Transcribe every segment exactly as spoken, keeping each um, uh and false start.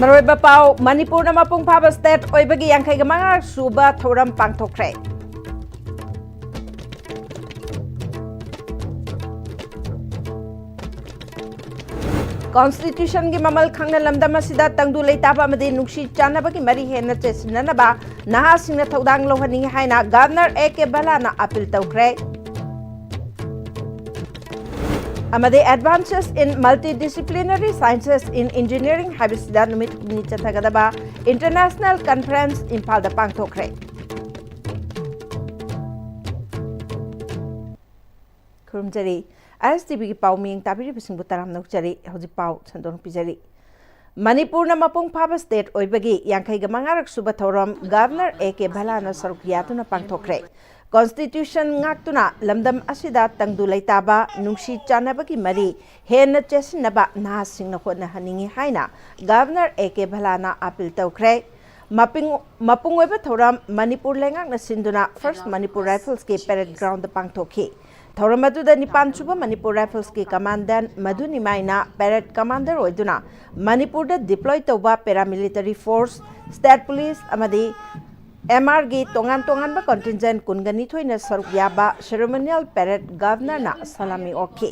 ꯃꯔꯨꯑꯣꯏꯕ ꯄꯥꯎ: ꯃꯅꯤꯄꯨꯔꯅ ꯃꯄꯨꯡ ꯐꯥꯕ ꯁ꯭ꯇꯦꯠ ꯑꯣꯏꯕꯒꯤ ꯌꯥꯡꯈꯩꯒ ꯃꯉꯥ ꯁꯨꯕ ꯊꯧꯔꯝ ꯄꯥꯡꯊꯣꯛꯈ꯭ꯔꯦ꯫ ꯀꯣꯟꯁꯇꯤꯇ꯭ꯌꯨꯁꯟꯒꯤ ꯃꯃꯜ ꯈꯪꯅ ꯂꯝꯗꯝ ꯑꯁꯤꯗ ꯇꯪꯗꯨ ꯂꯩꯇꯥꯕ ꯑꯃꯗꯤ ꯅꯨꯡꯁꯤ ꯆꯥꯟꯅꯕꯒꯤ ꯃꯔꯤ ꯍꯦꯟꯅ ꯆꯦꯠꯁꯤꯟꯅꯅꯕ ꯅꯍꯥꯁꯤꯡꯅ ꯊꯧꯗꯥꯡ ꯂꯧꯍꯟꯅꯤꯡꯏ ꯍꯥꯏꯅ ꯒꯕꯔꯅꯔ ꯑꯦ ꯀꯦ ꯚꯂꯥꯅ ꯑꯄꯤꯜ ꯇꯧꯈ꯭ꯔꯦ꯫ ꯑꯃꯗꯤ Advances in Multidisciplinary Sciences in Engineering ꯍꯥꯏꯕꯁꯤꯗ ꯅꯨꯃꯤꯠ ꯍꯨꯝꯅꯤ ꯆꯠꯊꯒꯗꯕ ꯏꯟꯇꯔꯅꯦꯁꯅꯦꯜ ꯀꯟꯐꯔꯦꯟꯁ ꯏꯝꯐꯥꯜꯗ ꯄꯥꯡꯊꯣꯛꯈ꯭ꯔꯦ꯫ ꯈꯨꯔꯨꯝꯖꯔꯤ꯫ ꯑꯥꯏ ꯑꯦꯁ ꯇꯤ ꯚꯤꯒꯤ ꯄꯥꯎ ꯃꯤꯌꯦꯡ ꯇꯥꯕꯤꯔꯤꯕꯁꯤꯡꯕꯨ ꯇꯔꯥꯝꯅ ꯑꯣꯛꯆꯔꯤ꯫ ꯍꯧꯖꯤꯛ ꯄꯥꯎ ꯁꯟꯗꯣꯛꯅ ꯄꯤꯖꯔꯤ꯫ ꯃꯅꯤꯄꯨꯔꯅ ꯃꯄꯨꯡ ꯐꯥꯕ ꯁ꯭ꯇꯦꯠ ꯑꯣꯏꯕꯒꯤ ꯌꯥꯡꯈꯩꯒ ꯃꯉꯥꯔꯛ ꯁꯨꯕ ꯊꯧꯔꯝ ꯒꯕꯔꯅꯔ ꯑꯦ ꯀꯦ ꯚꯂꯥꯅ ꯁꯔꯨꯛ ꯌꯥꯗꯨꯅ ꯄꯥꯡꯊꯣꯛꯈ꯭ꯔꯦ꯫ ꯀꯣꯟꯁꯇꯤꯇ꯭ꯌꯨꯁꯟ ꯉꯥꯛꯇꯨꯅ ꯂꯝꯗꯝ ꯑꯁꯤꯗ ꯇꯪꯗꯨ ꯂꯩꯇꯥꯕ, ꯅꯨꯡꯁꯤ ꯆꯥꯟꯅꯕꯒꯤ ꯃꯔꯤ ꯍꯦꯟꯅ ꯆꯦꯠꯁꯤꯟꯅꯕ ꯅꯍꯥꯁꯤꯡꯅ ꯍꯣꯠꯅꯍꯟꯅꯤꯡꯏ ꯍꯥꯏꯅ ꯒꯕꯔꯅꯔ ꯑꯦ ꯀꯦ ꯚꯂꯥꯅ ꯑꯄꯤꯜ ꯇꯧꯈ꯭ꯔꯦ꯫ ꯃꯄꯤꯡ-, ꯃꯄꯨꯡ ꯑꯣꯏꯕ ꯊꯧꯔꯝ ꯃꯅꯤꯄꯨꯔ ꯂꯩꯉꯥꯛꯅ ꯁꯤꯟꯗꯨꯅ ꯐꯥꯔꯁ ꯃꯅꯤꯄꯨꯔ ꯔꯥꯏꯐꯜꯁꯀꯤ ꯄꯦꯔꯦꯗ ꯒ꯭ꯔꯥꯎꯟꯗ ꯄꯥꯡꯊꯣꯛꯈꯤ꯫ ꯊꯧꯔꯝ ꯑꯗꯨꯗ ꯅꯤꯄꯥꯟ ꯁꯨꯕ Manipur ꯔꯥꯏꯐꯜꯁꯀꯤ commandant Madhu ꯅꯤꯃꯥꯏꯅ parade commander ꯑꯣꯏꯗꯨꯅ ꯃꯅꯤꯄꯨꯔꯗ ꯗꯤꯄ꯭ꯂꯣꯏ ꯇꯧꯕ ꯄꯦꯔꯥꯃꯤꯂꯤꯇꯔꯤ ꯐꯣꯔꯁ, ꯁ꯭ꯇꯦꯠ ꯄꯨꯂꯤꯁ ꯑꯃꯗꯤ ꯑꯦꯝ ꯑꯥꯔꯒꯤ ꯇꯣꯉꯥꯟ ꯇꯣꯉꯥꯟꯕ ꯀꯟꯇꯤꯟꯖꯦꯟ ꯀꯨꯟꯒ ꯅꯤꯊꯣꯏꯅ ꯁꯔꯨꯛ ꯌꯥꯕ ꯁꯦꯔꯦꯃꯣꯅꯤꯌꯦꯜ ꯄꯦꯔꯦꯗ ꯒꯕꯔꯅꯔꯅ ꯁꯂꯥꯃꯤ ꯑꯣꯛꯈꯤ꯫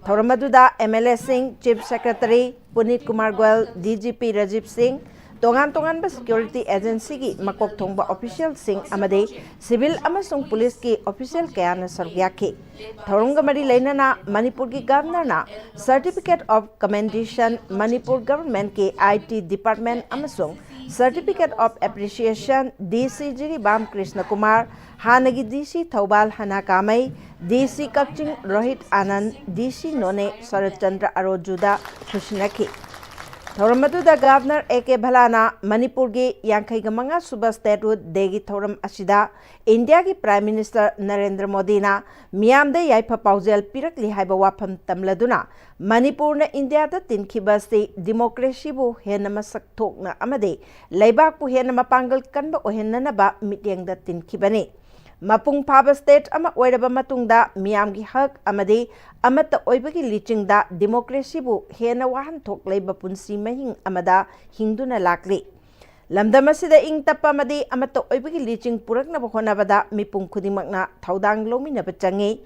ꯊꯧꯔꯝ ꯑꯗꯨꯗ ꯑꯦꯝ ꯑꯦꯜ ꯑꯦꯁꯤꯡ, chief secretary Punit Kumar Goyal, D G P Rajiv Singh, ꯇꯣꯉꯥꯟ ꯇꯣꯉꯥꯟꯕ ꯁꯦꯀ꯭ꯌꯨꯔꯤꯇꯤ ꯑꯦꯖꯦꯟꯁꯤꯒꯤ ꯃꯀꯣꯛ ꯊꯣꯡꯕ ꯑꯣꯐꯤꯁꯤꯌꯦꯜꯁꯤꯡ ꯑꯃꯗꯤ ꯁꯤꯚꯤꯜ ꯑꯃꯁꯨꯡ ꯄꯨꯂꯤꯁꯀꯤ ꯑꯣꯐꯤꯁꯤꯌꯦꯜ ꯀꯌꯥꯅ ꯁꯔꯨꯛ ꯌꯥꯈꯤ꯫ ꯊꯧꯔꯝꯒ ꯃꯔꯤ ꯂꯩꯅꯅ ꯃꯅꯤꯄꯨꯔꯒꯤ ꯒꯕꯔꯅꯔꯅ Certificate of Commendation, ꯃꯅꯤꯄꯨꯔ ꯒꯚꯔꯟꯃꯦꯟꯠꯀꯤ ꯑꯥꯏ ꯇꯤ ꯗꯤꯄꯥꯔꯠꯃꯦꯟꯠ ꯑꯃꯁꯨꯡ Certificate of Appreciation, D C Jiribam Krishna Kumar, ꯍꯥꯟꯅꯒꯤ ꯗꯤ ꯁꯤ ꯊꯧꯕꯥꯜ ꯍꯅꯥ ꯀꯥꯃꯩ, ꯗꯤ ꯁꯤ ꯀꯛꯆꯤꯡ ꯔꯣꯍꯤꯠ ꯑꯥꯅꯟꯗ, ꯗꯤ ꯁꯤ ꯅꯣꯅꯦ ꯁꯔꯠ ꯆꯟꯗ꯭ꯔ ꯑꯔꯣꯖꯨꯗ ꯈꯨꯠꯁꯤꯟꯅꯈꯤ꯫ ꯊꯧꯔꯝ ꯑꯗꯨꯗ ꯒꯕꯔꯅꯔ ꯑꯦ ꯀꯦ ꯚꯂꯥꯅ ꯃꯅꯤꯄꯨꯔꯒꯤ ꯌꯥꯡꯈꯩꯒ ꯃꯉꯥ ꯁꯨꯕ ꯁ꯭ꯇꯦꯠꯍꯨꯗ ꯗꯦꯒꯤ ꯊꯧꯔꯝ ꯑꯁꯤꯗ ꯏꯟꯗꯤꯌꯥꯒꯤ ꯄ꯭ꯔꯥꯏꯝ ꯃꯤꯅꯤꯁꯇꯔ ꯅꯔꯦꯟꯗ꯭ꯔ ꯃꯣꯗꯤꯅ ꯃꯤꯌꯥꯝꯗ ꯌꯥꯏꯐ ꯄꯥꯎꯖꯦꯜ ꯄꯤꯔꯛꯂꯤ ꯍꯥꯏꯕ ꯋꯥꯐꯝ ꯇꯝꯂꯗꯨꯅ, ꯃꯅꯤꯄꯨꯔꯅ ꯏꯟꯗꯤꯌꯥꯗ ꯇꯤꯟꯈꯤꯕ ꯑꯁꯤ ꯗꯤꯃꯣꯀ꯭ꯔꯦꯁꯤꯕꯨ ꯍꯦꯟꯅ ꯃꯁꯛ ꯊꯣꯛꯅ ꯑꯃꯗꯤ ꯂꯩꯕꯥꯛꯄꯨ ꯍꯦꯟꯅ ꯃꯄꯥꯡꯒꯜ ꯀꯟꯕ ꯑꯣꯏꯍꯟꯅꯅꯕ ꯃꯤꯠꯌꯦꯡꯗ ꯇꯤꯟꯈꯤꯕꯅꯤ꯫ ꯃꯄꯨꯡ ꯐꯥꯕ ꯁ꯭ꯇꯦꯠ ꯑꯃ ꯑꯣꯏꯔꯕ ꯃꯇꯨꯡꯗ ꯃꯤꯌꯥꯝꯒꯤ ꯍꯛ ꯑꯃꯗꯤ ꯑꯃꯠꯇ ꯑꯣꯏꯕꯒꯤ ꯂꯤꯆꯤꯡꯗ ꯗꯤꯃꯣꯀ꯭ꯔꯦꯁꯤꯕꯨ ꯍꯦꯟꯅ ꯋꯥꯍꯟꯊꯣꯛ ꯂꯩꯕ ꯄꯨꯟꯁꯤ ꯃꯍꯤꯡ ꯑꯃꯗ ꯍꯤꯡꯗꯨꯅ ꯂꯥꯛꯂꯤ꯫ ꯂꯝꯗꯝ ꯑꯁꯤꯗ ꯏꯪ ꯇꯞꯄ ꯑꯃꯗꯤ ꯑꯃꯠꯇ ꯑꯣꯏꯕꯒꯤ ꯂꯤꯆꯤꯡ ꯄꯨꯔꯛꯅꯕ ꯍꯣꯠꯅꯕꯗ ꯃꯤꯄꯨꯝ ꯈꯨꯗꯤꯡꯃꯛꯅ ꯊꯧꯗꯥꯡ ꯂꯧꯃꯤꯟꯅꯕ ꯆꯪꯏ꯫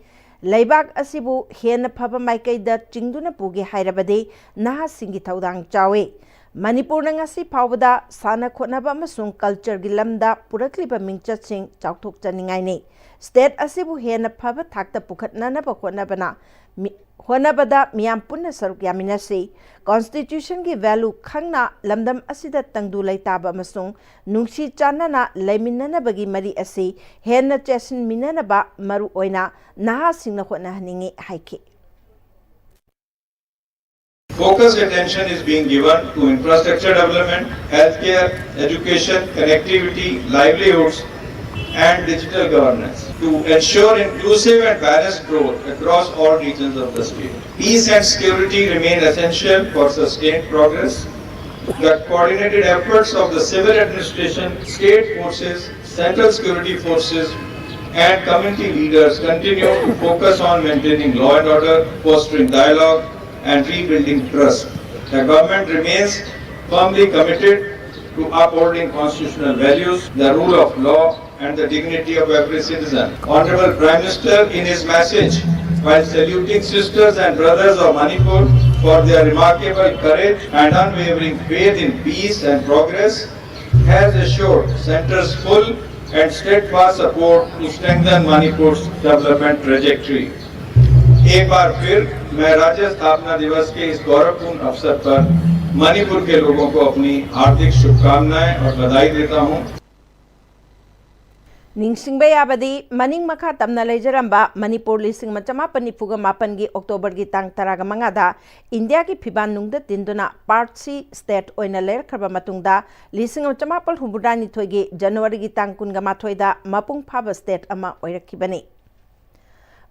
ꯂꯩꯕꯥꯛ ꯑꯁꯤꯕꯨ ꯍꯦꯟꯅ ꯐꯕ ꯃꯥꯏꯀꯩꯗ ꯆꯤꯡꯗꯨꯅ ꯄꯨꯒꯦ ꯍꯥꯏꯔꯕꯗꯤ ꯅꯍꯥꯁꯤꯡꯒꯤ ꯊꯧꯗꯥꯡ ꯆꯥꯎꯏ꯫ ꯃꯅꯤꯄꯨꯔꯅ ꯉꯁꯤ ꯐꯥꯎꯕꯗ ꯁꯥꯟꯅ ꯈꯣꯠꯅꯕ ꯑꯃꯁꯨꯡ ꯀꯜꯆꯔꯒꯤ ꯂꯝꯗ ꯄꯨꯔꯛꯂꯤꯕ ꯃꯤꯡꯆꯠꯁꯤꯡ ꯆꯥꯎꯊꯣꯛꯆꯅꯤꯡꯉꯥꯏꯅꯤ꯫ ꯁ꯭ꯇꯦꯠ ꯑꯁꯤꯕꯨ ꯍꯦꯟꯅ ꯐꯕ ꯊꯥꯛꯇ ꯄꯨꯈꯠꯅꯅꯕ ꯍꯣꯠꯅꯕꯅ ꯃꯤ-, ꯍꯣꯠꯅꯕꯗ ꯃꯤꯌꯥꯝ ꯄꯨꯟꯅ ꯁꯔꯨꯛ ꯌꯥꯃꯤꯟꯅꯁꯤ꯫ ꯀꯣꯟꯁꯇꯤꯇ꯭ꯌꯨꯁꯟꯒꯤ ꯚꯦꯂꯨ ꯈꯪꯅ ꯂꯝꯗꯝ ꯑꯁꯤꯗ ꯇꯪꯗꯨ ꯂꯩꯇꯥꯕ ꯑꯃꯁꯨꯡ ꯅꯨꯡꯁꯤ ꯆꯥꯟꯅꯅ ꯂꯩꯃꯤꯟꯅꯅꯕꯒꯤ ꯃꯔꯤ ꯑꯁꯤ ꯍꯦꯟꯅ ꯆꯦꯠꯁꯤꯟꯃꯤꯟꯅꯅꯕ ꯃꯔꯨ ꯑꯣꯏꯅ ꯅꯍꯥꯁꯤꯡꯅ ꯍꯣꯠꯅꯍꯟꯅꯤꯡꯏ ꯍꯥꯏꯈꯤ꯫ Focused attention is being given to infrastructure development, healthcare, education, connectivity, livelihoods, and digital governance to ensure inclusive and balanced growth across all regions of the state. Peace and security remain essential for sustained progress. The coordinated efforts of the civil administration, state forces, central security forces, and community leaders continue to focus on maintaining law and order, fostering dialogue, and rebuilding trust. The government remains firmly committed to upholding constitutional values, the rule of law, and the dignity of every citizen. Honorable Prime Minister, in his message, while saluting sisters and brothers of Manipur for their remarkable courage and unwavering faith in peace and progress, has assured Centre's full and steadfast support to strengthen Manipur's development trajectory. एक बार फिर मैं राज्य स्थापना दिवस के इस गौरवपूर्ण अवसर पर मणिपुर के लोगों को अपनी हार्दिक शुभकामनाएं और बधाई देता हूं। ꯅꯤꯡꯁꯤꯡꯕ ꯌꯥꯕꯗꯤ, ꯃꯅꯤꯡ ꯃꯈꯥ ꯇꯝꯅ ꯂꯩꯖꯔꯝꯕ ꯃꯅꯤꯄꯨꯔ ꯂꯤꯁꯤꯡ ꯑꯃ ꯆꯃꯥꯄꯟ ꯅꯤꯐꯨꯒ ꯃꯥꯄꯟꯒꯤ ꯑꯣꯛꯇꯣꯕꯔꯒꯤ ꯇꯥꯡ ꯇꯔꯥꯒ ꯃꯉꯥꯗ ꯏꯟꯗꯤꯌꯥꯒꯤ ꯐꯤꯕꯥꯟ ꯅꯨꯡꯗ ꯇꯤꯟꯗꯨꯅ ꯄꯥꯔꯠ ꯁꯤ ꯁ꯭ꯇꯦꯠ ꯑꯣꯏꯅ ꯂꯩꯔꯛꯈ꯭ꯔꯕ ꯃꯇꯨꯡꯗ, ꯂꯤꯁꯤꯡ ꯑꯃ ꯆꯃꯥꯄꯜ ꯍꯨꯝꯐꯨꯇꯔꯥꯅꯤꯊꯣꯏꯒꯤ ꯖꯅꯋꯥꯔꯤꯒꯤ ꯇꯥꯡ ꯀꯨꯟꯒ ꯃꯥꯊꯣꯏꯗ ꯃꯄꯨꯡ ꯐꯥꯕ ꯁ꯭ꯇꯦꯠ ꯑꯃ ꯑꯣꯏꯔꯛꯈꯤꯕꯅꯤ꯫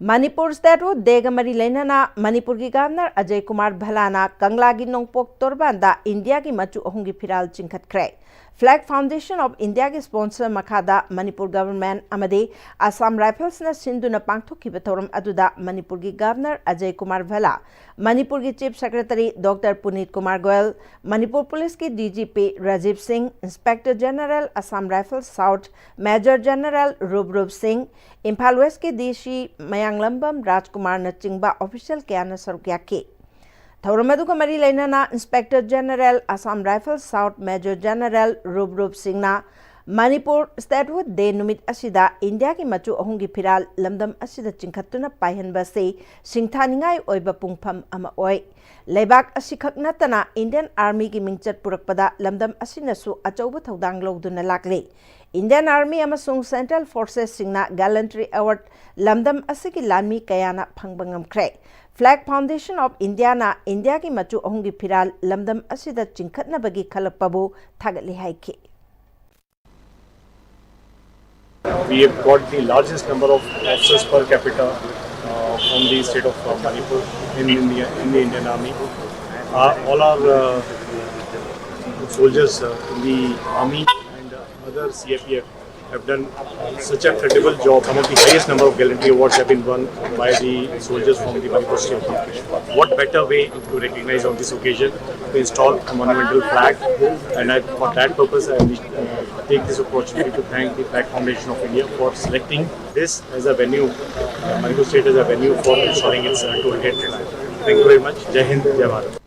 ꯃꯅꯤꯄꯨꯔ ꯁ꯭ꯇꯦꯠ ꯗꯦꯒ ꯃꯔꯤ ꯂꯩꯅꯅ ꯃꯅꯤꯄꯨꯔꯒꯤ ꯒꯚꯔꯅꯔ ꯑꯖꯌ ꯀꯨꯃꯥꯔ ꯚꯜꯂꯥꯅ ꯀꯪꯂꯥꯒꯤ ꯅꯣꯡꯄꯣꯛ ꯇꯣꯔꯕꯥꯟꯗ ꯏꯟꯗꯤꯌꯥꯒꯤ ꯃꯆꯨ ꯑꯍꯨꯝꯒꯤ ꯐꯤꯔꯥꯜ ꯆꯤꯡꯈꯠꯈ꯭ꯔꯦ꯫ Flag Foundation of Indiaꯒꯤ sponsor ꯃꯈꯥꯗ ꯃꯅꯤꯄꯨꯔ government ꯑꯃꯗꯤ Assam Riflesꯅ ꯁꯤꯟꯗꯨꯅ ꯄꯥꯡꯊꯣꯛꯈꯤꯕ ꯊꯧꯔꯝ ꯑꯗꯨꯗ ꯃꯅꯤꯄꯨꯔꯒꯤ Governor ꯑꯖꯌ ꯀꯨꯃꯥꯔ ꯚꯜꯂꯥ, ꯃꯅꯤꯄꯨꯔꯒꯤ Chief Secretary Doctor ꯄꯨꯅꯤꯠ Kumar Goyal, Manipur Policeꯀꯤ DGP Rajiv ꯁꯤꯡ, Inspector General Assam Rifles South Major General roof roof ꯁꯤꯡ, ꯏꯝꯐꯥꯜ Westꯀꯤ DC ꯃꯌꯥꯡꯂꯝꯕꯝ ꯔꯥꯖꯀꯨꯃꯥꯔꯅꯆꯤꯡꯕ official ꯀꯌꯥꯅ ꯁꯔꯨꯛ ꯌꯥꯈꯤ꯫ ꯊꯧꯔꯝ ꯑꯗꯨꯒ ꯃꯔꯤ ꯂꯩꯅꯅ Inspector General Assam Rifles South Major General roof roof ꯁꯤꯡꯅ ꯃꯅꯤꯄꯨꯔ Statehood Day ꯅꯨꯃꯤꯠ ꯑꯁꯤꯗ ꯏꯟꯗꯤꯌꯥꯒꯤ ꯃꯆꯨ ꯑꯍꯨꯝꯒꯤ ꯐꯤꯔꯥꯜ ꯂꯝꯗꯝ ꯑꯁꯤꯗ ꯆꯤꯡꯈꯠꯇꯨꯅ ꯄꯥꯏꯍꯟꯕ ꯑꯁꯤ ꯁꯤꯡꯊꯥꯅꯤꯡꯉꯥꯏ ꯑꯣꯏꯕ ꯄꯨꯡꯐꯝ ꯑꯃ ꯑꯣꯏ꯫ ꯂꯩꯕꯥꯛ ꯑꯁꯤꯈꯛ ꯅꯠꯇꯅ Indian Armyꯒꯤ ꯃꯤꯡꯆꯠ ꯄꯨꯔꯛꯄꯗ ꯂꯝꯗꯝ ꯑꯁꯤꯅꯁꯨ ꯑꯆꯧꯕ ꯊꯧꯗꯥꯡ ꯂꯧꯗꯨꯅ ꯂꯥꯛꯂꯤ꯫ Indian Army ꯑꯃꯁꯨꯡ Central Forcesꯁꯤꯡꯅ Gallantry Award ꯂꯝꯗꯝ ꯑꯁꯤꯒꯤ ꯂꯥꯟꯃꯤ ꯀꯌꯥꯅ ꯐꯪꯕ ꯉꯝꯈ꯭ꯔꯦ꯫ Flag Foundation of Indiaꯅ ꯏꯟꯗꯤꯌꯥꯒꯤ ꯃꯆꯨ ꯑꯍꯨꯝꯒꯤ ꯐꯤꯔꯥꯜ ꯂꯝꯗꯝ ꯑꯁꯤꯗ ꯆꯤꯡꯈꯠꯅꯕꯒꯤ ꯈꯜꯂꯛꯄꯕꯨ ꯊꯥꯒꯠꯂꯤ ꯍꯥꯏꯈꯤ꯫ We have got the largest number of officers per capita uh, from the state of uh, Manipur in, in, the, in the Indian Army. Uh, all our uh, soldiers uh, in the army and uh, other C I P F have done such a credible job, some of the highest number of gallantry awards have been won by the soldiers from the Manipur State. What better way to recognize on this occasion to install a monumental flag? And I, for that purpose, I uh, take this opportunity to thank the Flag Foundation of India for selecting this as a venue, uh, Manipur State as a venue for installing its uh, two hundred flag. Thank you very much. Jai Hind, Jai Bharat.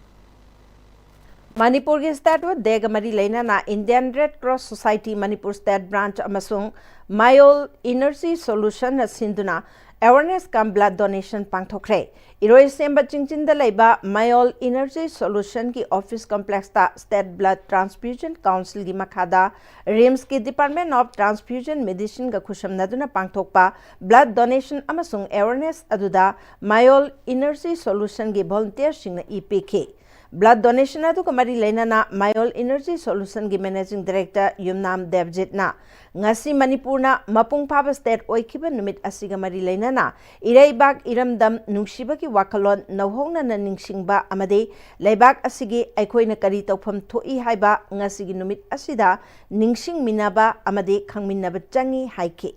ꯃꯅꯤꯄꯨꯔꯒꯤ Statehood Dayꯒ ꯃꯔꯤ ꯂꯩꯅꯅ Indian Red Cross Society Manipur State Branch ꯑꯃꯁꯨꯡ Mayol Energy Solutionꯅ ꯁꯤꯟꯗꯨꯅ awareness cum blood donation ꯄꯥꯡꯊꯣꯛꯈ꯭ꯔꯦ꯫ ꯏꯔꯣꯏꯁꯦꯝꯕ ꯆꯤꯡꯆꯤꯟꯗ ꯂꯩꯕ Mayol Energy Solutionꯒꯤ office complexꯇ State Blood Transfusion Councilꯒꯤ ꯃꯈꯥꯗ RIMSꯀꯤ Department of Transfusion Medicineꯒ ꯈꯨꯠꯁꯝꯅꯗꯨꯅ ꯄꯥꯡꯊꯣꯛꯄ blood donation ꯑꯃꯁꯨꯡ awareness ꯑꯗꯨꯗ Mayol Energy Solutionꯒꯤ volunteerꯁꯤꯡꯅ ꯏ ꯄꯤꯈꯤ꯫ Blood donation ꯑꯗꯨꯒ ꯃꯔꯤ ꯂꯩꯅꯅ ꯃꯌꯣꯜ Energy Solution ꯒꯤ Managing Director ꯌꯨꯝꯅꯥꯝ ꯗꯦꯕꯖꯤꯠꯅ ꯉꯁꯤ ꯃꯅꯤꯄꯨꯔꯅ ꯃꯄꯨꯡ ꯐꯥꯕ state ꯑꯣꯏꯈꯤꯕ ꯅꯨꯃꯤꯠ ꯑꯁꯤꯒ ꯃꯔꯤ ꯂꯩꯅꯅ ꯏꯔꯩꯕꯥꯛ ꯏꯔꯝꯗꯝ ꯅꯨꯡꯁꯤꯕꯒꯤ ꯋꯥꯈꯜꯂꯣꯟ ꯅꯧꯍꯧꯅꯅ ꯅꯤꯡꯁꯤꯡꯕ ꯑꯃꯗꯤ ꯂꯩꯕꯥꯛ ꯑꯁꯤꯒꯤ ꯑꯩꯈꯣꯏꯅ ꯀꯔꯤ ꯇꯧꯐꯝ ꯊꯣꯛꯏ ꯍꯥꯏꯕ ꯉꯁꯤꯒꯤ ꯅꯨꯃꯤꯠ ꯑꯁꯤꯗ ꯅꯤꯡꯁꯤꯡꯃꯤꯟꯅꯕ ꯑꯃꯗꯤ ꯈꯪꯃꯤꯟꯅꯕ ꯆꯪꯏ ꯍꯥꯏꯈꯤ꯫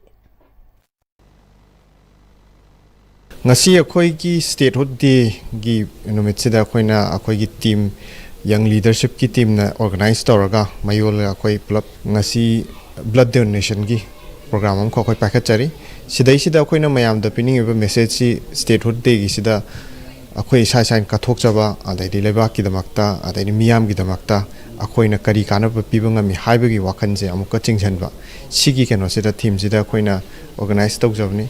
ꯉꯁꯤ ꯑꯩꯈꯣꯏꯒꯤ Statehood Day ꯒꯤ ꯅꯨꯃꯤꯠꯁꯤꯗ ꯑꯩꯈꯣꯏꯅ ꯑꯩꯈꯣꯏꯒꯤ team, young leadership ꯀꯤ team ꯅ organize ꯇꯧꯔꯒ ꯃꯌꯣꯜꯒ ꯑꯩꯈꯣꯏ ꯄꯨꯂꯞ ꯉꯁꯤ blood donation ꯒꯤ program ꯑꯃꯈꯛ ꯑꯩꯈꯣꯏ ꯄꯥꯏꯈꯠꯆꯔꯤ꯫ ꯁꯤꯗꯩꯁꯤꯗ ꯑꯩꯈꯣꯏꯅ ꯃꯌꯥꯝꯗ ꯄꯤꯅꯤꯡꯉꯤꯕ message ꯁꯤ Statehood Day ꯒꯤꯁꯤꯗ ꯑꯩꯈꯣꯏ ꯏꯁꯥ ꯏꯁꯥꯅ ꯀꯠꯊꯣꯛꯆꯕ, ꯑꯗꯩꯗꯤ ꯂꯩꯕꯥꯛꯀꯤꯗꯃꯛꯇ, ꯑꯗꯩꯗꯤ ꯃꯤꯌꯥꯝꯒꯤꯗꯃꯛꯇ ꯑꯩꯈꯣꯏꯅ ꯀꯔꯤ ꯀꯥꯟꯅꯕ ꯄꯤꯕ ꯉꯝꯃꯤ ꯍꯥꯏꯕꯒꯤ ꯋꯥꯈꯜꯁꯦ ꯑꯃꯨꯛꯀ ꯆꯤꯡꯁꯤꯟꯕ, ꯁꯤꯒꯤ ꯀꯩꯅꯣꯁꯤꯗ, theme ꯁꯤꯗ ꯑꯩꯈꯣꯏꯅ organize ꯇꯧꯖꯕꯅꯤ꯫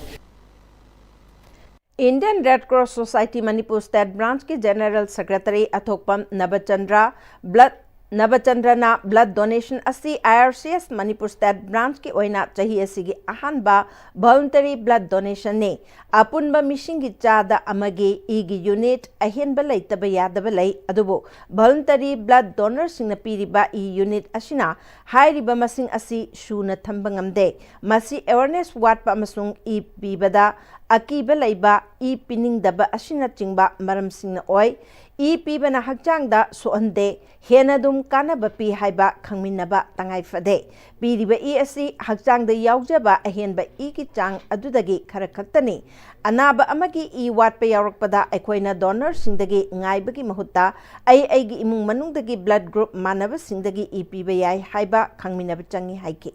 Indian Red Cross Society Manipur State Branch ꯀꯤ General Secretary ꯑꯊꯣꯛꯄꯝ ꯅꯕꯆꯟꯗ꯭ꯔ blood, ꯅꯕꯆꯟꯗ꯭ꯔꯅ blood donation ꯑꯁꯤ I R C S Manipur State Branch ꯀꯤ ꯑꯣꯏꯅ ꯆꯍꯤ ꯑꯁꯤꯒꯤ ꯑꯍꯥꯟꯕ voluntary blood donation ꯅꯤ꯫ ꯑꯄꯨꯟꯕ ꯃꯤꯁꯤꯡꯒꯤ ꯆꯥꯗ ꯑꯃꯒꯤ ꯏꯒꯤ unit ꯑꯍꯦꯟꯕ ꯂꯩꯇꯕ ꯌꯥꯗꯕ ꯂꯩ, ꯑꯗꯨꯕꯨ voluntary blood donor ꯁꯤꯡꯅ ꯄꯤꯔꯤꯕ ꯏ unit ꯑꯁꯤꯅ ꯍꯥꯏꯔꯤꯕ ꯃꯁꯤꯡ ꯑꯁꯤ ꯁꯨꯅ ꯊꯝꯕ ꯉꯝꯗꯦ꯫ ꯃꯁꯤ awareness ꯋꯥꯠꯄ ꯑꯃꯁꯨꯡ ꯏ ꯄꯤꯕꯗ ꯑꯀꯤꯕ ꯂꯩꯕ, ꯏ ꯄꯤꯅꯤꯡꯗꯕ ꯑꯁꯤꯅꯆꯤꯡꯕ ꯃꯔꯝꯁꯤꯡꯅ ꯑꯣꯏ꯫ ꯏ ꯄꯤꯕꯅ ꯍꯛꯆꯥꯡꯗ ꯁꯣꯛꯍꯟꯗꯦ, ꯍꯦꯟꯅ ꯑꯗꯨꯝ ꯀꯥꯟꯅꯕ ꯄꯤ ꯍꯥꯏꯕ ꯈꯪꯃꯤꯟꯅꯕ ꯇꯉꯥꯏ ꯐꯗꯦ꯫ ꯄꯤꯔꯤꯕ ꯏ ꯑꯁꯤ ꯍꯛꯆꯥꯡꯗ ꯌꯥꯎꯖꯕ ꯑꯍꯦꯟꯕ ꯏꯒꯤ ꯆꯥꯡ ꯑꯗꯨꯗꯒꯤ ꯈꯔ ꯈꯛꯇꯅꯤ꯫ ꯑꯅꯥꯕ ꯑꯃꯒꯤ ꯏ ꯋꯥꯠꯄ ꯌꯥꯎꯔꯛꯄꯗ ꯑꯩꯈꯣꯏꯅ donor ꯁꯤꯡꯗꯒꯤ ꯉꯥꯏꯕꯒꯤ ꯃꯍꯨꯠꯇ ꯑꯩ ꯑꯩꯒꯤ ꯏꯃꯨꯡ ꯃꯅꯨꯡꯗꯒꯤ blood group ꯃꯥꯟꯅꯕꯁꯤꯡꯗꯒꯤ ꯏ ꯄꯤꯕ ꯌꯥꯏ ꯍꯥꯏꯕ ꯈꯪꯃꯤꯟꯅꯕ ꯆꯪꯏ ꯍꯥꯏꯈꯤ꯫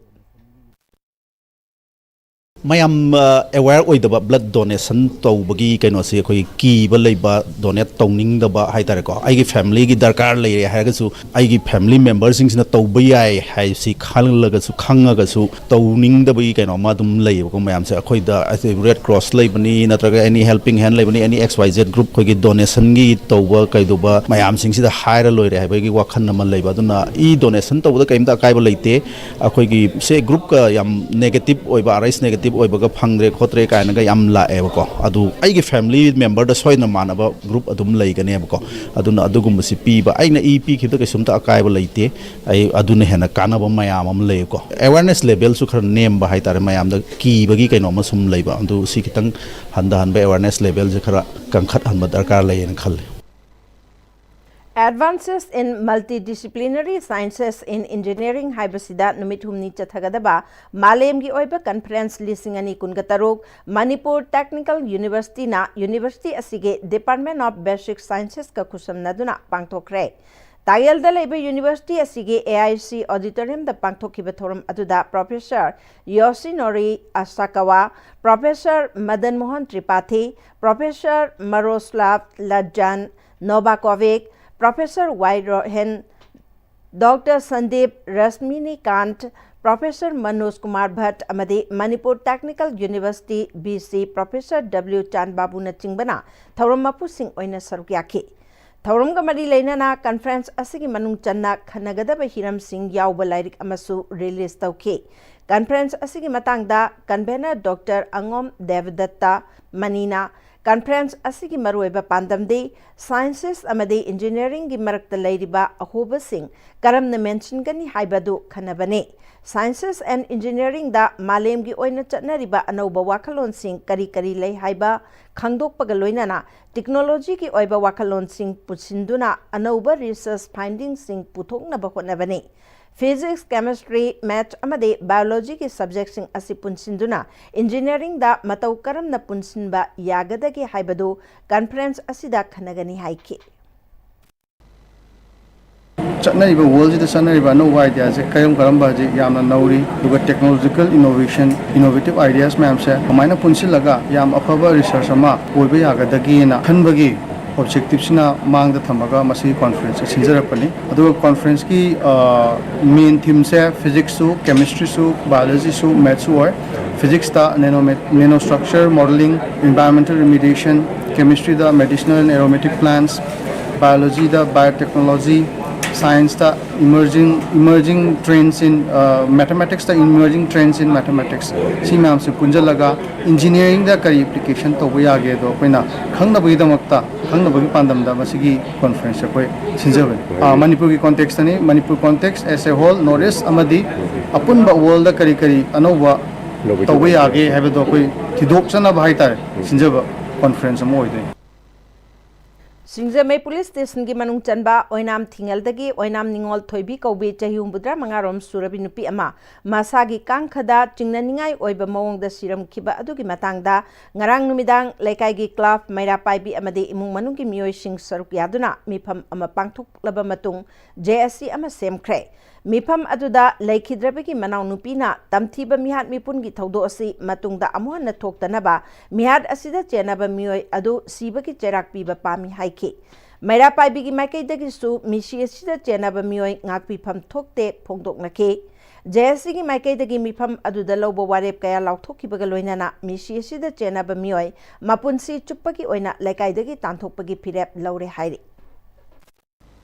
ꯃꯌꯥꯝ ꯑ, aware ꯑꯣꯏꯗꯕ blood donation ꯇꯧꯕꯒꯤ ꯀꯩꯅꯣꯁꯤ ꯑꯩꯈꯣꯏ ꯀꯤꯕ ꯂꯩꯕ, donate ꯇꯧꯅꯤꯡꯗꯕ ꯍꯥꯏꯇꯥꯔꯦꯀꯣ꯫ ꯑꯩꯒꯤ family ꯒꯤ ꯗꯔꯀꯥꯔ ꯂꯩꯔꯦ ꯍꯥꯏꯔꯒꯁꯨ ꯑꯩꯒꯤ family member ꯁꯤꯡꯁꯤꯅ ꯇꯧꯕ ꯌꯥꯏ ꯍꯥꯏꯕꯁꯤ ꯈꯜꯂꯒꯁꯨ ꯈꯪꯉꯒꯁꯨ ꯇꯧꯅꯤꯡꯗꯕꯒꯤ ꯀꯩꯅꯣ ꯑꯃ ꯑꯗꯨꯝ ꯂꯩꯌꯦꯕꯀꯣ ꯃꯌꯥꯝꯁꯦ꯫ ꯑꯩꯈꯣꯏꯗ Red Cross ꯂꯩꯕꯅꯤ, ꯅꯠꯇ꯭ꯔꯒ any helping hand ꯂꯩꯕꯅꯤ, any X Y Z group ꯑꯩꯈꯣꯏꯒꯤ donation ꯒꯤ ꯇꯧꯕ ꯀꯩꯗꯧꯕ ꯃꯌꯥꯝꯁꯤꯡꯁꯤꯗ ꯍꯥꯏꯔ ꯂꯣꯏꯔꯦ ꯍꯥꯏꯕꯒꯤ ꯋꯥꯈꯜ ꯑꯃ ꯂꯩꯕ꯫ ꯑꯗꯨꯅ ꯏ donation ꯇꯧꯕꯗ ꯀꯔꯤꯝꯇ ꯑꯀꯥꯏꯕ ꯂꯩꯇꯦ꯫ ꯑꯩꯈꯣꯏꯒꯤ ꯁꯦ group ꯀ ꯌꯥꯝ negative ꯑꯣꯏꯕ, R S negative ꯑꯣꯏꯕꯒ ꯐꯪꯗ꯭ꯔꯦ ꯈꯣꯠꯇ꯭ꯔꯦ ꯀꯥꯏꯅꯒ ꯌꯥꯝ ꯂꯥꯛꯑꯦꯕꯀꯣ꯫ ꯑꯗꯨ ꯑꯩꯒꯤ ꯐꯦꯃꯤꯂꯤ ꯃꯦꯝꯕꯔꯗ ꯁꯣꯏꯗꯅ ꯃꯥꯟꯅꯕ ꯒ꯭ꯔꯨꯞ ꯑꯗꯨꯝ ꯂꯩꯒꯅꯦꯕꯀꯣ꯫ ꯑꯗꯨꯅ ꯑꯗꯨꯒꯨꯝꯕꯁꯤ ꯄꯤꯕ, ꯑꯩꯅ ꯏ ꯄꯤꯈꯤꯕꯗ ꯀꯩꯁꯨꯝꯇ ꯑꯀꯥꯏꯕ ꯂꯩꯇꯦ꯫ ꯑꯩ ꯑꯗꯨꯅ ꯍꯦꯟꯅ ꯀꯥꯟꯅꯕ ꯃꯌꯥꯝ ꯑꯃ ꯂꯩꯀꯣ꯫ ꯑꯦꯋꯥꯔꯅꯦꯁ ꯂꯦꯚꯦꯜꯁꯨ ꯈꯔ ꯅꯦꯝꯕ ꯍꯥꯏꯇꯥꯔꯦ, ꯃꯌꯥꯝꯗ ꯀꯤꯕꯒꯤ ꯀꯩꯅꯣꯝꯃ ꯁꯨꯝ ꯂꯩꯕ꯫ ꯑꯗꯨ ꯁꯤ ꯈꯤꯇꯪ ꯍꯟꯊꯍꯟꯕ, ꯑꯦꯋꯥꯔꯅꯦꯁ ꯂꯦꯚꯦꯜꯁꯦ ꯈꯔ ꯀꯟꯈꯠꯍꯟꯕ ꯗꯔꯀꯥꯔ ꯂꯩꯌꯦꯅ ꯈꯜꯂꯤ꯫ Advances in Multidisciplinary Sciences in Engineering ꯍꯥꯏꯕꯁꯤꯗ ꯅꯨꯃꯤꯠ ꯍꯨꯝꯅꯤ ꯆꯠꯊꯒꯗꯕ ꯃꯥꯂꯦꯝꯒꯤ ꯑꯣꯏꯕ ꯀꯟꯐꯔꯦꯟꯁ ꯂꯤꯁꯤꯡ ꯑꯅꯤ ꯀꯨꯟꯒ ꯇꯔꯨꯛ ꯃꯅꯤꯄꯨꯔ ꯇꯦꯛꯅꯤꯀꯦꯜ ꯌꯨꯅꯤꯚꯔꯁꯤꯇꯤꯅ ꯌꯨꯅꯤꯚꯔꯁꯤꯇꯤ ꯑꯁꯤꯒꯤ Department of Basic Sciences ꯀ ꯈꯨꯠꯁꯝꯅꯗꯨꯅ ꯄꯥꯡꯊꯣꯛꯈ꯭ꯔꯦ꯫ ꯇꯥꯛꯌꯦꯜꯗ ꯂꯩꯕ ꯌꯨꯅꯤꯚꯔꯁꯤꯇꯤ ꯑꯁꯤꯒꯤ A I C auditorium ꯗ ꯄꯥꯡꯊꯣꯛꯈꯤꯕ ꯊꯧꯔꯝ ꯑꯗꯨꯗ professor Yoshinori Asakawa, professor Madan Mohan Tripathi, professor Miroslav Lazan Novakovic, professor Y Rohen, doctor Sandeep Rashminikant, professor Manoj Kumar Bhat ꯑꯃꯗꯤ Manipur technical university, V C, professor W ꯆꯥꯟꯕꯥꯕꯨꯅꯆꯤꯡꯕꯅ ꯊꯧꯔꯝ ꯃꯄꯨꯁꯤꯡ ꯑꯣꯏꯅ ꯁꯔꯨꯛ ꯌꯥꯈꯤ꯫ ꯊꯧꯔꯝꯒ ꯃꯔꯤ ꯂꯩꯅꯅ ꯀꯟꯐꯔꯦꯟꯁ ꯑꯁꯤꯒꯤ ꯃꯅꯨꯡ ꯆꯟꯅ ꯈꯟꯅꯒꯗꯕ ꯍꯤꯔꯝꯁꯤꯡ ꯌꯥꯎꯕ ꯂꯥꯏꯔꯤꯛ ꯑꯃꯁꯨ ꯔꯤꯂꯤꯖ ꯇꯧꯈꯤ꯫ ꯀꯟꯐꯔꯦꯟꯁ ꯑꯁꯤꯒꯤ ꯃꯇꯥꯡꯗ ꯀꯟꯚꯦꯅꯔ ꯗꯣꯛꯇꯔ ꯑꯉꯣꯝ ꯗꯦꯕꯗꯠꯇ ꯃꯅꯤꯅ ꯀꯟꯐꯔꯦꯟꯁ ꯑꯁꯤꯒꯤ ꯃꯔꯨꯑꯣꯏꯕ ꯄꯥꯟꯗꯝꯗꯤ ꯁꯥꯏꯟꯁꯦꯁ ꯑꯃꯗꯤ ꯏꯟꯖꯤꯅꯤꯌꯥꯔꯤꯡꯒꯤ ꯃꯔꯛꯇ ꯂꯩꯔꯤꯕ ꯑꯍꯣꯕꯁꯤꯡ ꯀꯔꯝꯅ ꯃꯦꯟꯁꯤꯟꯒꯅꯤ ꯍꯥꯏꯕꯗꯨ ꯈꯟꯅꯕꯅꯤ꯫ ꯁꯥꯏꯟꯁꯦꯁ ꯑꯦꯟ ꯏꯟꯖꯤꯅꯤꯌꯥꯔꯤꯡꯗ ꯃꯥꯂꯦꯝꯒꯤ ꯑꯣꯏꯅ ꯆꯠꯅꯔꯤꯕ ꯑꯅꯧꯕ ꯋꯥꯈꯜꯂꯣꯟꯁꯤꯡ ꯀꯔꯤ ꯀꯔꯤ ꯂꯩ ꯍꯥꯏꯕ ꯈꯪꯗꯣꯛꯄꯒ ꯂꯣꯏꯅꯅ ꯇꯦꯛꯅꯣꯂꯣꯖꯤꯒꯤ ꯑꯣꯏꯕ ꯋꯥꯈꯜꯂꯣꯟꯁꯤꯡ ꯄꯨꯟꯁꯤꯟꯗꯨꯅ ꯑꯅꯧꯕ ꯔꯤꯁꯔꯆ ꯐꯥꯏꯟꯗꯤꯡꯁꯤꯡ ꯄꯨꯊꯣꯛꯅꯕ ꯍꯣꯠꯅꯕꯅꯤ꯫ ꯐꯤꯖꯤꯛꯁ, ꯀꯦꯃꯤꯁꯇ꯭ꯔꯤ, ꯃꯦꯊ ꯑꯃꯗꯤ ꯕꯥꯏꯑꯣꯂꯣꯖꯤꯒꯤ ꯁꯕꯖꯦꯛꯁꯤꯡ ꯑꯁꯤ ꯄꯨꯟꯁꯤꯟꯗꯨꯅ ꯏꯟꯖꯤꯅꯤꯌꯥꯔꯤꯡꯗ ꯃꯇꯧ ꯀꯔꯝꯅ ꯄꯨꯟꯁꯤꯟꯕ ꯌꯥꯒꯗꯒꯦ ꯍꯥꯏꯕꯗꯨ ꯀꯟꯐꯔꯦꯟꯁ ꯑꯁꯤꯗ ꯈꯟꯅꯒꯅꯤ ꯍꯥꯏꯈꯤ꯫ ꯆꯠꯅꯔꯤꯕ ꯋꯥꯔꯜꯁꯤꯗ ꯆꯠꯅꯔꯤꯕ ꯑꯅꯧꯕ ꯑꯥꯏꯗꯤꯌꯥꯁꯦ ꯀꯔꯝ ꯀꯔꯝꯕ ꯍꯧꯖꯤꯛ ꯌꯥꯝꯅ ꯅꯧꯔꯤ, ꯑꯗꯨꯒ technological innovation, innovative ideas ꯃꯌꯥꯝꯁꯦ ꯀꯃꯥꯏꯅ ꯄꯨꯟꯁꯤꯜꯂꯒ ꯌꯥꯝ ꯑꯐꯕ ꯔꯤꯁꯔꯁ ꯑꯃ ꯑꯣꯏꯕ ꯌꯥꯒꯗꯒꯦꯅ ꯈꯟꯕꯒꯤ ꯑꯣꯕꯖꯦꯛꯇꯤꯞꯁꯤꯅ ꯃꯥꯡꯗ ꯊꯝꯃꯒ ꯃꯁꯤꯒꯤ ꯀꯣꯟꯐꯔꯦꯟꯁ ꯑꯁꯤ ꯁꯤꯟꯖꯔꯛꯄꯅꯤ꯫ ꯑꯗꯨꯒ ꯀꯣꯟꯐꯔꯦꯟꯁꯀꯤ ꯃꯦꯟ ꯊꯤꯝꯁꯦ ꯐꯤꯖꯤꯛꯁꯁꯨ, ꯀꯦꯃꯤꯁꯇ꯭ꯔꯤꯁꯨ, ꯕꯥꯏꯑꯣꯂꯣꯖꯤꯁꯨ, ꯃꯦꯠꯁꯁꯨ ꯑꯣꯏ꯫ ꯐꯤꯖꯤꯛꯁꯇ nanostructure modelling, environmental remediation, ꯀꯦꯃꯤꯁꯇ꯭ꯔꯤꯗ medicinal and aromatic plants, ꯕꯥꯏꯑꯣꯂꯣꯖꯤꯗ biotechnology, Science ꯇ emerging emerging trends in, uh, mathematics ꯇ emerging trends in mathematics, ꯁꯤ ꯃꯌꯥꯝꯁꯦ ꯄꯨꯟꯁꯤꯜꯂꯒ engineering ꯗ ꯀꯔꯤ application ꯇꯧꯕ ꯌꯥꯒꯦ ꯑꯗꯣ ꯑꯩꯈꯣꯏꯅ ꯈꯪꯅꯕꯒꯤꯗꯃꯛꯇ, ꯈꯪꯅꯕꯒꯤ ꯄꯥꯟꯗꯝꯗ ꯃꯁꯤꯒꯤ conference ꯑꯩꯈꯣꯏ ꯁꯤꯟꯖꯕꯅꯤ꯫ ꯑ, ꯃꯅꯤꯄꯨꯔꯒꯤ context ꯇꯅꯤ, Manipur context as a whole, North East ꯑꯃꯗꯤ ꯑꯄꯨꯟꯕ world ꯗ ꯀꯔꯤ ꯀꯔꯤ ꯑꯅꯧꯕ ꯇꯧꯕ ꯌꯥꯒꯦ ꯍꯥꯏꯕꯗꯣ ꯑꯩꯈꯣꯏ ꯊꯤꯗꯣꯛꯆꯅꯕ ꯍꯥꯏꯇꯥꯔꯦ, ꯁꯤꯟꯖꯕ conference ꯑꯃ ꯑꯣꯏꯗꯣꯏꯅꯤ꯫ ꯁꯤꯡꯖꯃꯩ ꯄꯨꯂꯤꯁ ꯁ꯭ꯇꯦꯁꯟꯒꯤ ꯃꯅꯨꯡ ꯆꯟꯕ ꯑꯣꯏꯅꯥꯝ ꯊꯤꯉꯦꯜꯗꯒꯤ ꯑꯣꯏꯅꯥꯝ ꯅꯤꯉꯣꯜ ꯊꯣꯏꯕꯤ ꯀꯧꯕꯤ ꯆꯍꯤ ꯍꯨꯝꯐꯨꯇꯔꯥ ꯃꯉꯥꯔꯣꯝ ꯁꯨꯔꯕꯤ ꯅꯨꯄꯤ ꯑꯃ ꯃꯁꯥꯒꯤ ꯀꯥꯡꯈꯗ ꯆꯤꯡꯅꯅꯤꯡꯉꯥꯏ ꯑꯣꯏꯕ ꯃꯑꯣꯡꯗ ꯁꯤꯔꯝꯈꯤꯕ ꯑꯗꯨꯒꯤ ꯃꯇꯥꯡꯗ ꯉꯔꯥꯡ ꯅꯨꯃꯤꯗꯥꯡ ꯂꯩꯀꯥꯏꯒꯤ ꯀ꯭ꯂꯕ, ꯃꯩꯔꯥ ꯄꯥꯏꯕꯤ ꯑꯃꯗꯤ ꯏꯃꯨꯡ ꯃꯅꯨꯡꯒꯤ ꯃꯤꯑꯣꯏꯁꯤꯡ ꯁꯔꯨꯛ ꯌꯥꯗꯨꯅ ꯃꯤꯐꯝ ꯑꯃ ꯄꯥꯡꯊꯣꯛꯂꯕ ꯃꯇꯨꯡ ꯖꯦ ꯑꯦꯁ ꯁꯤ ꯑꯃ ꯁꯦꯝꯈ꯭ꯔꯦ꯫ ꯃꯤꯐꯝ ꯑꯗꯨꯗ ꯂꯩꯈꯤꯗ꯭ꯔꯕꯒꯤ ꯃꯅꯥꯎꯅꯨꯄꯤꯅ ꯇꯝꯊꯤꯕ ꯃꯤꯍꯥꯠ ꯃꯤꯄꯨꯟꯒꯤ ꯊꯧꯗꯣꯛ ꯑꯁꯤ ꯃꯇꯨꯡꯗ ꯑꯃꯨꯛ ꯍꯟꯅ ꯊꯣꯛꯇꯅꯕ ꯃꯤꯍꯥꯠ ꯑꯁꯤꯗ ꯆꯦꯟꯅꯕ ꯃꯤꯑꯣꯏ ꯑꯗꯨ ꯁꯤꯕꯒꯤ ꯆꯩꯔꯥꯛ ꯄꯤꯕ ꯄꯥꯝꯃꯤ ꯍꯥꯏꯈꯤ꯫ ꯃꯩꯔꯥ ꯄꯥꯏꯕꯤꯒꯤ ꯃꯥꯏꯀꯩꯗꯒꯤꯁꯨ ꯃꯤꯁꯤ ꯑꯁꯤꯗ ꯆꯦꯟꯅꯕ ꯃꯤꯑꯣꯏ ꯉꯥꯛꯄꯤꯐꯝ ꯊꯣꯛꯇꯦ ꯐꯣꯡꯗꯣꯛꯅꯈꯤ꯫ ꯖꯦ ꯑꯦꯁ ꯁꯤꯒꯤ ꯃꯥꯏꯀꯩꯗꯒꯤ ꯃꯤꯐꯝ ꯑꯗꯨꯗ ꯂꯧꯕ ꯋꯥꯔꯦꯞ ꯀꯌꯥ ꯂꯥꯎꯊꯣꯛꯈꯤꯕꯒ ꯂꯣꯏꯅꯅ ꯃꯤꯁꯤ ꯑꯁꯤꯗ ꯆꯦꯟꯅꯕ ꯃꯤꯑꯣꯏ ꯃꯄꯨꯟꯁꯤ ꯆꯨꯞꯄꯒꯤ ꯑꯣꯏꯅ ꯂꯩꯀꯥꯏꯗꯒꯤ ꯇꯥꯟꯊꯣꯛꯄꯒꯤ ꯐꯤꯔꯦꯞ ꯂꯧꯔꯦ ꯍꯥꯏꯔꯤ꯫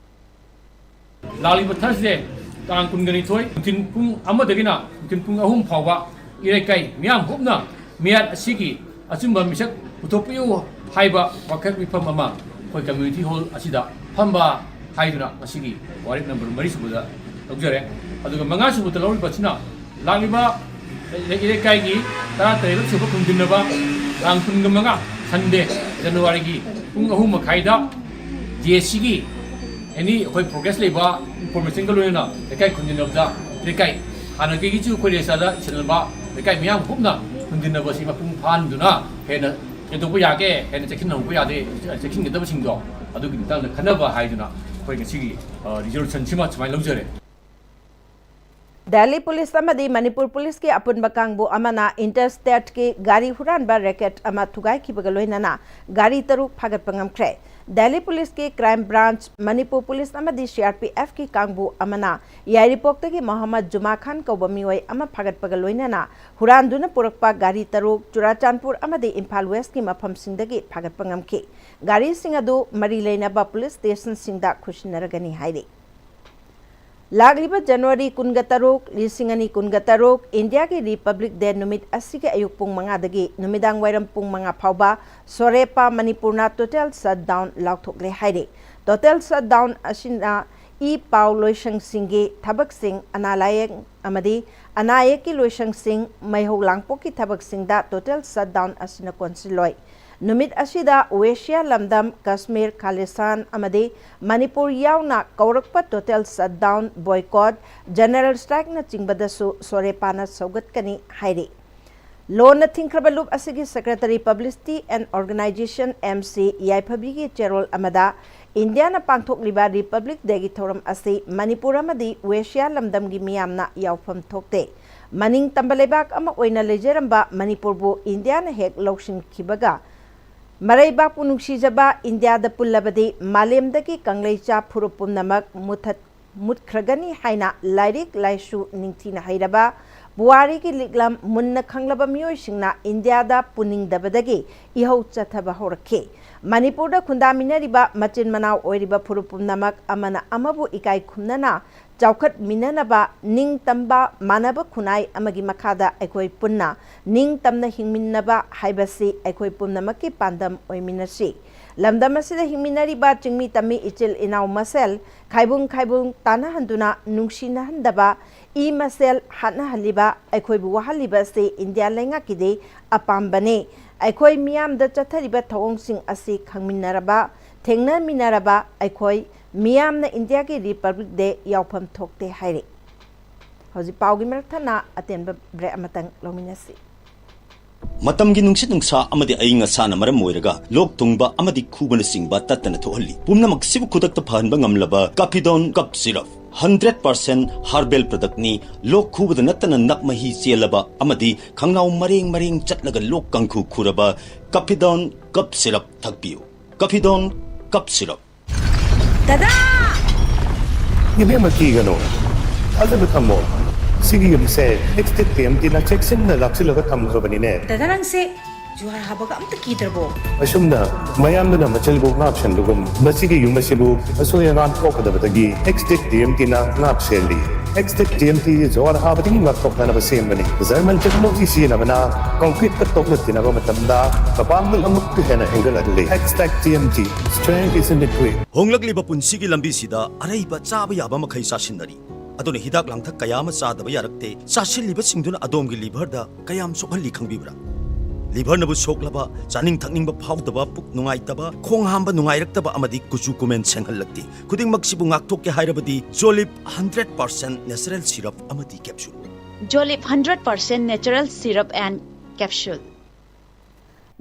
ꯂꯥꯛꯂꯤꯕ ꯊꯔꯁꯗꯦ ꯇꯥꯡ ꯀꯨꯟꯒ ꯅꯤꯊꯣꯏ ꯅꯨꯡꯊꯤꯜ ꯄꯨꯡ ꯑꯃꯗꯒꯤꯅ ꯅꯨꯡꯊꯤꯜ ꯄꯨꯡ ꯑꯍꯨꯝ ꯐꯥꯎꯕ ꯏꯔꯩꯀꯥꯏ ꯃꯤꯌꯥꯝ ꯄꯨꯝꯅ ꯃꯤꯍꯥꯠ ꯑꯁꯤꯒꯤ ꯑꯆꯨꯝꯕ ꯃꯤꯁꯛ ꯄꯨꯊꯣꯛꯄꯤꯌꯨ ꯍꯥꯏꯕ ꯋꯥꯀꯠ ꯃꯤꯐꯝ ꯑꯃ ꯑꯩꯈꯣꯏ ꯀꯝꯃ꯭ꯌꯨꯅꯤꯇꯤ ꯍꯣꯜ ꯑꯁꯤꯗ ꯐꯝꯕ ꯍꯥꯏꯗꯨꯅ ꯉꯁꯤꯒꯤ ꯋꯥꯔꯦꯞ ꯅꯝꯕꯔ ꯃꯔꯤ ꯁꯨꯕꯗ ꯂꯧꯖꯔꯦ꯫ ꯑꯗꯨꯒ ꯃꯉꯥ ꯁꯨꯕꯗ ꯂꯧꯔꯤꯕꯁꯤꯅ ꯂꯥꯛꯂꯤꯕ ꯏꯔꯩꯀꯥꯏꯒꯤ ꯇꯔꯥ ꯇꯔꯦꯠ ꯁꯨꯕ ꯈꯨꯟꯗꯤꯟꯅꯕ ꯇꯥꯡ ꯀꯨꯟꯒ ꯃꯉꯥ ꯁꯟꯗꯦ ꯖꯅꯋꯥꯔꯤꯒꯤ ꯄꯨꯡ ꯑꯍꯨꯝ ꯃꯈꯥꯏꯗ ꯖꯦ ꯑꯦꯁ ꯁꯤꯒꯤ ꯑꯦꯅꯤ ꯑꯩꯈꯣꯏ ꯄ꯭ꯔꯣꯒ꯭ꯔꯦꯁ ꯂꯩꯕ ꯏꯟꯐꯣꯔꯃꯦꯁꯟꯒ ꯂꯣꯏꯅꯅ ꯂꯩꯀꯥꯏ ꯈꯨꯟꯖꯤꯟꯅꯕꯗ ꯂꯩꯀꯥꯏ ꯍꯥꯟꯅꯒꯤꯁꯨ ꯑꯩꯈꯣꯏ ꯔꯦꯁꯇꯥꯗ ꯏꯁꯤꯟꯅꯕ ꯂꯩꯀꯥꯏ ꯃꯤꯌꯥꯝ ꯄꯨꯝꯅ ꯈꯨꯟꯖꯤꯟꯅꯕꯁꯤ ꯃꯄꯨꯡ ꯐꯥꯍꯟꯗꯨꯅ ꯍꯦꯟꯅ ꯀꯩꯗꯧꯕ ꯌꯥꯒꯦ, ꯍꯦꯟꯅ ꯆꯦꯛꯁꯤꯟꯍꯧꯕ ꯌꯥꯗꯦ, ꯆꯦꯛꯁꯤꯟꯒꯗꯕꯁꯤꯡꯗꯣ ꯑꯗꯨꯒꯤ ꯃꯇꯥꯡꯗ ꯈꯟꯅꯕ ꯍꯥꯏꯗꯨꯅ ꯑꯩꯈꯣꯏ ꯉꯁꯤꯒꯤ ꯔꯤꯖꯣꯂꯨꯁꯟꯁꯤꯃ ꯁꯨꯃꯥꯏꯅ ꯂꯧꯖꯔꯦ꯫ ꯗꯦꯜꯂꯤ ꯄꯨꯂꯤꯁ ꯑꯃꯗꯤ ꯃꯅꯤꯄꯨꯔ ꯄꯨꯂꯤꯁꯀꯤ ꯑꯄꯨꯟꯕ ꯀꯥꯡꯕꯨ ꯑꯃꯅ ꯏꯟꯇꯔ ꯁ꯭ꯇꯦꯠꯀꯤ ꯒꯥꯔꯤ ꯍꯨꯔꯥꯟꯕ ꯔꯦꯀꯦꯠ ꯑꯃ ꯊꯨꯒꯥꯏꯈꯤꯕꯒ ꯂꯣꯏꯅꯅ ꯒꯥꯔꯤ ꯇꯔꯨꯛ ꯐꯥꯒꯠꯄ ꯉꯝꯈ꯭ꯔꯦ꯫ ꯗꯦꯜꯂꯤ ꯄꯨꯂꯤꯁꯀꯤ ꯀ꯭ꯔꯥꯏꯝ ꯕ꯭ꯔꯥꯟꯆ, ꯃꯅꯤꯄꯨꯔ ꯄꯨꯂꯤꯁ ꯑꯃꯗꯤ ꯁꯤ ꯑꯥꯔ ꯄꯤ ꯑꯦꯐꯀꯤ ꯀꯥꯡꯕꯨ ꯑꯃꯅ ꯌꯥꯏꯔꯤꯄꯣꯛꯇꯒꯤ ꯃꯣꯍꯝꯃꯗ ꯖꯨꯃꯥ ꯈꯥꯟ ꯀꯧꯕ ꯃꯤꯑꯣꯏ ꯑꯃ ꯐꯥꯒꯠꯄꯒ ꯂꯣꯏꯅꯅ ꯍꯨꯔꯥꯟꯗꯨꯅ ꯄꯨꯔꯛꯄ ꯒꯥꯔꯤ ꯇꯔꯨꯛ ꯆꯨꯔꯥꯆꯥꯟꯄꯨꯔ ꯑꯃꯗꯤ ꯏꯝꯐꯥꯜ ꯋꯦꯁꯀꯤ ꯃꯐꯝꯁꯤꯡꯗꯒꯤ ꯐꯥꯒꯠꯄ ꯉꯝꯈꯤ꯫ ꯒꯥꯔꯤꯁꯤꯡ ꯑꯗꯨ ꯃꯔꯤ ꯂꯩꯅꯕ ꯄꯨꯂꯤꯁ ꯁ꯭ꯇꯦꯁꯟꯁꯤꯡꯗ ꯈꯨꯠꯁꯤꯟꯅꯔꯒꯅꯤ ꯍꯥꯏꯔꯤ꯫ ꯂꯥꯛꯂꯤꯕ ꯖꯅꯋꯥꯔꯤ ꯀꯨꯟꯒ ꯇꯔꯨꯛ, ꯂꯤꯁꯤꯡ ꯑꯅꯤ ꯀꯨꯟꯒ ꯇꯔꯨꯛ, ꯏꯟꯗꯤꯌꯥꯒꯤ ꯔꯤꯄꯕ꯭ꯂꯤꯛ ꯗꯦ ꯅꯨꯃꯤꯠ ꯑꯁꯤꯒꯤ ꯑꯌꯨꯛ ꯄꯨꯡ ꯃꯉꯥꯗꯒꯤ ꯅꯨꯃꯤꯗꯥꯡ ꯋꯥꯏꯔꯝ ꯄꯨꯡ ꯃꯉꯥ ꯐꯥꯎꯕ ꯁꯣꯔꯦꯄꯥ ꯃꯅꯤꯄꯨꯔꯅ ꯇꯣꯇꯦꯜ ꯁꯠꯗꯥꯎꯟ ꯂꯥꯎꯊꯣꯛꯂꯦ ꯍꯥꯏꯔꯤ꯫ ꯇꯣꯇꯦꯜ ꯁꯠꯗꯥꯎꯟ ꯑꯁꯤꯅ ꯏ ꯄꯥꯎ ꯂꯣꯏꯁꯪꯁꯤꯡꯒꯤ ꯊꯕꯛꯁꯤꯡ, ꯑꯅꯥ ꯂꯥꯌꯦꯡ ꯑꯃꯗꯤ ꯑꯅꯥ ꯑꯌꯦꯛꯀꯤ ꯂꯣꯏꯁꯪꯁꯤꯡ, ꯃꯩꯍꯧ ꯂꯥꯡꯄꯣꯛꯀꯤ ꯊꯕꯛꯁꯤꯡꯗ ꯇꯣꯇꯦꯜ ꯁꯠꯗꯥꯎꯟ ꯑꯁꯤꯅ ꯀꯣꯟꯁꯤꯜꯂꯣꯏ꯫ ꯅꯨꯃꯤꯠ ꯑꯁꯤꯗ ꯋꯦꯁꯤꯌꯥ ꯂꯝꯗꯝ, ꯀꯁꯃꯤꯔ, ꯈꯥꯂꯤꯁꯥꯟ ꯑꯃꯗꯤ ꯃꯅꯤꯄꯨꯔ ꯌꯥꯎꯅ ꯀꯧꯔꯛꯄ ꯇꯣꯇꯦꯜ ꯁꯠꯗꯥꯎꯟ, ꯕꯣꯏꯀꯣꯠ, ꯖꯦꯅꯔꯦꯜ ꯁ꯭ꯇ꯭ꯔꯥꯏꯛꯅꯆꯤꯡꯕꯗꯁꯨ ꯁꯣꯔꯦꯄꯥꯅ ꯁꯧꯒꯠꯀꯅꯤ ꯍꯥꯏꯔꯤ꯫ ꯂꯣꯟꯅ ꯊꯤꯡꯈ꯭ꯔꯕ ꯂꯨꯞ ꯑꯁꯤꯒꯤ secretary publicity and organisation, M C, ꯌꯥꯏꯐꯕꯤꯒꯤ ꯆꯦꯔꯣꯜ ꯑꯃꯗ ꯏꯟꯗꯤꯌꯥꯅ ꯄꯥꯡꯊꯣꯛꯂꯤꯕ ꯔꯤꯄꯕ꯭ꯂꯤꯛ ꯗꯦꯒꯤ ꯊꯧꯔꯝ ꯑꯁꯤ ꯃꯅꯤꯄꯨꯔ ꯑꯃꯗꯤ ꯋꯦꯁꯤꯌꯥ ꯂꯝꯗꯝꯒꯤ ꯃꯤꯌꯥꯝꯅ ꯌꯥꯎꯐꯝ ꯊꯣꯛꯇꯦ꯫ ꯃꯅꯤꯡ ꯇꯝꯕ ꯂꯩꯕꯥꯛ ꯑꯃ ꯑꯣꯏꯅ ꯂꯩꯖꯔꯝꯕ ꯃꯅꯤꯄꯨꯔꯕꯨ ꯏꯟꯗꯤꯌꯥꯅ ꯍꯦꯛ ꯂꯧꯁꯤꯟꯈꯤꯕꯒ ꯃꯔꯩꯕꯥꯛꯄꯨ ꯅꯨꯡꯁꯤꯖꯕ ꯏꯟꯗꯤꯌꯥꯗ ꯄꯨꯜꯂꯕꯗꯤ ꯃꯥꯂꯦꯝꯗꯒꯤ ꯀꯪꯂꯩꯆꯥ ꯐꯨꯔꯨꯞ ꯄꯨꯝꯅꯃꯛ ꯃꯨꯊꯠ-, ꯃꯨꯠꯈ꯭ꯔꯒꯅꯤ ꯍꯥꯏꯅ ꯂꯥꯏꯔꯤꯛ ꯂꯥꯏꯁꯨ ꯅꯤꯡꯊꯤꯅ ꯍꯩꯔꯕ, ꯄꯨꯋꯥꯔꯤꯒꯤ ꯂꯤꯛꯂꯝ ꯃꯨꯟꯅ ꯈꯪꯂꯕ ꯃꯤꯑꯣꯏꯁꯤꯡꯅ ꯏꯟꯗꯤꯌꯥꯗ ꯄꯨꯅꯤꯡꯗꯕꯗꯒꯤ ꯏꯍꯧ ꯆꯠꯊꯕ ꯍꯧꯔꯛꯈꯤ꯫ ꯃꯅꯤꯄꯨꯔꯗ ꯈꯨꯟꯗꯥꯃꯤꯟꯅꯔꯤꯕ ꯃꯆꯤꯟ ꯃꯅꯥꯎ ꯑꯣꯏꯔꯤꯕ ꯐꯨꯔꯨꯞ ꯄꯨꯝꯅꯃꯛ ꯑꯃꯅ ꯑꯃꯕꯨ ꯏꯀꯥꯏ ꯈꯨꯝꯅꯅ ꯆꯥꯎꯈꯠꯃꯤꯟꯅꯅꯕ, ꯅꯤꯡꯇꯝꯕ, ꯃꯥꯟꯅꯕ ꯈꯨꯟꯅꯥꯏ ꯑꯃꯒꯤ ꯃꯈꯥꯗ ꯑꯩꯈꯣꯏ ꯄꯨꯟꯅ ꯅꯤꯡꯇꯝꯅ ꯍꯤꯡꯃꯤꯟꯅꯕ ꯍꯥꯏꯕꯁꯤ ꯑꯩꯈꯣꯏ ꯄꯨꯝꯅꯃꯛꯀꯤ ꯄꯥꯟꯗꯝ ꯑꯣꯏꯃꯤꯟꯅꯁꯤ꯫ ꯂꯝꯗꯝ ꯑꯁꯤꯗ ꯍꯤꯡꯃꯤꯟꯅꯔꯤꯕ ꯆꯤꯡꯃꯤ ꯇꯝꯃꯤ ꯏꯆꯤꯜ ꯏꯅꯥꯎ ꯃꯁꯦꯜ ꯈꯥꯏꯕꯨꯡ ꯈꯥꯏꯕꯨꯡ ꯇꯥꯟꯅꯍꯟꯗꯨꯅ ꯅꯨꯡꯁꯤꯅꯍꯟꯗꯕ, ꯏ ꯃꯁꯦꯜ ꯍꯥꯠꯅꯍꯜꯂꯤꯕ, ꯑꯩꯈꯣꯏꯕꯨ ꯋꯥꯍꯜꯂꯤꯕ ꯑꯁꯤ ꯏꯟꯗꯤꯌꯥ ꯂꯩꯉꯥꯛꯀꯤꯗꯤ ꯑꯄꯥꯝꯕꯅꯤ꯫ ꯑꯩꯈꯣꯏ ꯃꯤꯌꯥꯝꯗ ꯆꯠꯊꯔꯤꯕ ꯊꯧꯑꯣꯡꯁꯤꯡ ꯑꯁꯤ ꯈꯪꯃꯤꯟꯅꯔꯕ, ꯊꯦꯡꯅꯃꯤꯟꯅꯔꯕ ꯑꯩꯈꯣꯏ ꯃꯤꯌꯥꯝꯅ ꯏꯟꯗꯤꯌꯥꯒꯤ ꯔꯤꯄꯕ꯭ꯂꯤꯛ ꯗꯦ ꯌꯥꯎꯐꯝ ꯊꯣꯛꯇꯦ ꯍꯥꯏꯔꯤ꯫ ꯍꯧꯖꯤꯛ ꯄꯥꯎꯒꯤ ꯃꯔꯛ ꯊꯠꯅ ꯑꯇꯦꯟꯕ ꯕ꯭ꯔꯦꯛ ꯑꯃꯇꯪ ꯂꯧꯃꯤꯟꯅꯁꯤ꯫ ꯃꯇꯝꯒꯤ ꯅꯨꯡꯁꯤꯠ ꯅꯨꯡꯁꯥ ꯑꯃꯗꯤ ꯑꯏꯪ ꯑꯁꯥꯅ ꯃꯔꯝ ꯑꯣꯏꯔꯒ ꯂꯣꯛ ꯊꯨꯡꯕ ꯑꯃꯗꯤ ꯈꯨꯕꯅꯆꯤꯡꯕ ꯇꯠꯇꯅ ꯊꯣꯛꯍꯜꯂꯤ꯫ ꯄꯨꯝꯅꯃꯛꯁꯤꯕꯨ ꯈꯨꯗꯛꯇ ꯐꯍꯟꯕ ꯉꯝꯂꯕ ꯀꯥꯐꯤꯗꯣꯟ ꯀꯞ ꯁꯤꯔꯞ, ꯍꯟꯗ꯭ꯔꯦꯠ ꯄꯥꯔꯁꯦꯟ ꯍꯥꯔꯕꯦꯜ ꯄ꯭ꯔꯗꯛꯅꯤ꯫ ꯂꯣꯛ ꯈꯨꯕꯗ ꯅꯠꯇꯅ ꯅꯞ ꯃꯍꯤ ꯆꯦꯜꯂꯕ ꯑꯃꯗꯤ ꯈꯪꯅꯥꯎ ꯃꯔꯦꯡ ꯃꯔꯦꯡ ꯆꯠꯂꯒ ꯂꯣꯛ ꯀꯥꯡꯈꯨ ꯈꯨꯔꯕ ꯀꯥꯐꯤꯗꯣꯟ ꯀꯞ ꯁꯤꯔꯞ ꯊꯛꯄꯤꯌꯨ꯫ ꯀꯥꯐꯤꯗꯣꯟ ꯀꯞ ꯁꯤꯔꯞ꯫ ꯗꯗꯥ! ꯏꯕꯦꯝꯃ, ꯀꯤꯒꯅꯨ꯫ ꯊꯥꯖꯕ ꯊꯝꯃꯣ꯫ ꯁꯤꯒꯤ ꯌꯨꯝꯁꯦ ꯑꯦꯛꯁ ꯇꯤꯠ ꯄꯤ ꯑꯦꯝ ꯇꯤꯅ ꯆꯦꯛꯁꯤꯟꯅ ꯂꯥꯛꯁꯤꯜꯂꯒ ꯊꯝꯈ꯭ꯔꯕꯅꯤꯅꯦ꯫ ꯗꯗꯥ, ꯅꯪꯁꯦ ꯖꯨꯍꯥꯔ ꯍꯥꯕꯒ ꯑꯝꯇ ꯀꯤꯗ꯭ꯔꯕꯣ? ꯑꯁꯨꯝꯅ ꯃꯌꯥꯝꯗꯨꯅ ꯃꯆꯤꯜꯕꯨ ꯉꯥꯛ ꯁꯦꯟꯕꯒꯨꯝ ꯃꯁꯤꯒꯤ ꯌꯨꯝ ꯑꯁꯤꯕꯨ ꯑꯁꯣꯏ ꯑꯉꯥꯝ ꯊꯣꯛꯀꯗꯕꯗꯒꯤ ꯑꯦꯛꯁꯇꯦꯛ ꯇꯤ ꯑꯦꯝ ꯇꯤꯅ ꯉꯥꯛ ꯁꯦꯜꯂꯤ꯫ ꯑꯦꯛꯁꯇꯦꯛ ꯇꯤ ꯑꯦꯝ ꯇꯤ ꯖꯨꯍꯥꯔ ꯍꯥꯕꯗꯒꯤ ꯉꯥꯛꯊꯣꯛꯅꯅꯕ ꯁꯦꯝꯕꯅꯤ꯫ ꯖꯔꯃꯟ ꯇꯦꯛꯅꯣꯂꯣꯖꯤ ꯁꯤꯖꯤꯟꯅꯕꯅ ꯀꯪꯀ꯭ꯔꯤꯠꯀ ꯇꯣꯛꯅ ꯇꯤꯟꯅꯕ ꯃꯇꯝꯗ ꯃꯄꯥꯡꯒꯜ ꯑꯃꯨꯛꯀ ꯍꯦꯟꯅ ꯍꯦꯟꯒꯠꯍꯜꯂꯤ꯫ Extech T M T, strength is in the grit. ꯍꯣꯡꯂꯛꯂꯤꯕ ꯄꯨꯟꯁꯤꯒꯤ ꯂꯝꯕꯤꯁꯤꯗ ꯑꯔꯩꯕ ꯆꯥꯕ ꯌꯥꯕ ꯃꯈꯩ ꯆꯥꯁꯤꯟꯅꯔꯤ꯫ ꯑꯗꯨꯅ ꯍꯤꯗꯥꯛ ꯂꯥꯡꯊꯛ ꯀꯌꯥ ꯑꯃ ꯆꯥꯗꯕ ꯌꯥꯔꯛꯇꯦ꯫ ꯆꯥꯁꯤꯜꯂꯤꯕꯁꯤꯡꯗꯨꯅ ꯑꯗꯣꯝꯒꯤ ꯂꯤꯚꯔꯗ ꯀꯌꯥꯝ ꯁꯣꯛꯍꯜꯂꯤ ꯈꯪꯕꯤꯕ꯭ꯔꯥ? ꯂꯤꯚꯔꯅꯕꯨ ꯁꯣꯛꯂꯕ, ꯆꯥꯅꯤꯡ ꯊꯛꯅꯤꯡꯕ ꯐꯥꯎꯗꯕ, ꯄꯨꯛ ꯅꯨꯡꯉꯥꯏꯇꯕ, ꯈꯣꯡ ꯍꯥꯝꯕ ꯅꯨꯡꯉꯥꯏꯔꯛꯇꯕ ꯑꯃꯗꯤ ꯀꯨꯆꯨ ꯀꯨꯃꯦꯟ ꯁꯦꯡꯍꯜꯂꯛꯇꯦ꯫ ꯈꯨꯗꯤꯡꯃꯛꯁꯤꯕꯨ ꯉꯥꯛꯊꯣꯛꯀꯦ ꯍꯥꯏꯔꯕꯗꯤ ꯖꯣꯂꯤꯞ ꯍꯟꯗ꯭ꯔꯦꯠ ꯄꯥꯔꯁꯦꯟ ꯅꯦꯆꯔꯦꯜ ꯁꯤꯔꯞ ꯑꯃꯗꯤ capsule. Jolip hundred percent natural syrup and capsule.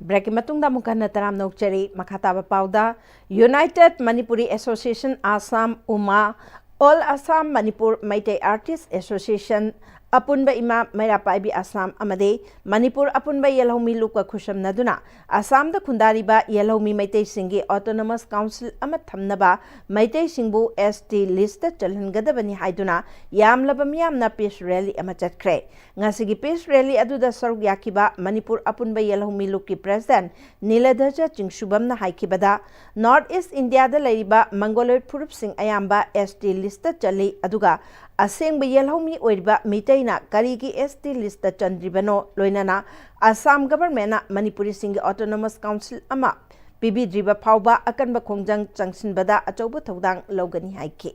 ꯕ꯭ꯔꯦꯛꯀꯤ ꯃꯇꯨꯡꯗ ꯑꯃꯨꯛ ꯍꯟꯅ ꯇꯔꯥꯝꯅ ꯑꯣꯛꯆꯔꯤ꯫ ꯃꯈꯥ ꯇꯥꯕ ꯄꯥꯎꯗ, United Manipuri Association Assam, ꯎꯃꯥ, All Assam Manipur Meitei Artist Association, ꯑꯄꯨꯟꯕ ꯏꯃꯥ ꯃꯩꯔꯥ ꯄꯥꯏꯕꯤ ꯑꯁꯥꯝ ꯑꯃꯗꯤ ꯃꯅꯤꯄꯨꯔ ꯑꯄꯨꯟꯕ ꯌꯦꯜꯍꯧꯃꯤ ꯂꯨꯞꯀ ꯈꯨꯠꯁꯝꯅꯗꯨꯅ ꯑꯁꯥꯝꯗ ꯈꯨꯟꯗꯥꯔꯤꯕ ꯌꯦꯜꯍꯧꯃꯤ ꯃꯩꯇꯩꯁꯤꯡꯒꯤ autonomous council ꯑꯃ ꯊꯝꯅꯕ ꯃꯩꯇꯩꯁꯤꯡꯕꯨ S T list ꯆꯜꯍꯟꯒꯗꯕꯅꯤ ꯍꯥꯏꯗꯨꯅ ꯌꯥꯝꯂꯕ ꯃꯤꯌꯥꯝꯅ peace rally ꯑꯃ ꯆꯠꯈ꯭ꯔꯦ꯫ ꯉꯁꯤꯒꯤ peace rally ꯑꯗꯨꯗ ꯁꯔꯨꯛ ꯌꯥꯈꯤꯕ ꯃꯅꯤꯄꯨꯔ ꯑꯄꯨꯟꯕ ꯌꯦꯜꯍꯧꯃꯤ ꯂꯨꯞꯀꯤ president ꯅꯤꯂꯙꯔꯖ ꯆꯤꯡꯁꯨꯕꯝꯅ ꯍꯥꯏꯈꯤꯕꯗ, North East ꯏꯟꯗꯤꯌꯥꯗ ꯂꯩꯔꯤꯕ Mongoloid ꯐꯨꯔꯨꯞꯁꯤꯡ ꯑꯌꯥꯝꯕ S T list ꯆꯜꯂꯤ, ꯑꯗꯨꯒ ꯑꯁꯦꯡꯕ ꯌꯦꯜꯍꯧꯃꯤ ꯑꯣꯏꯔꯤꯕ ꯃꯤꯇꯩꯅ ꯀꯔꯤꯒꯤ S T list ꯆꯟꯗ꯭ꯔꯤꯕꯅꯣ, ꯂꯣꯏꯅꯅ ꯑꯁꯥꯝ governmentꯅ ꯃꯅꯤꯄꯨꯔꯤꯁꯤꯡꯒꯤ autonomous council ꯑꯃ ꯄꯤꯕꯤꯗ꯭ꯔꯤꯕ ꯐꯥꯎꯕ ꯑꯀꯟꯕ ꯈꯣꯡꯖꯪ ꯆꯪꯁꯤꯟꯕꯗ ꯑꯆꯧꯕ ꯊꯧꯗꯥꯡ ꯂꯧꯒꯅꯤ ꯍꯥꯏꯈꯤ꯫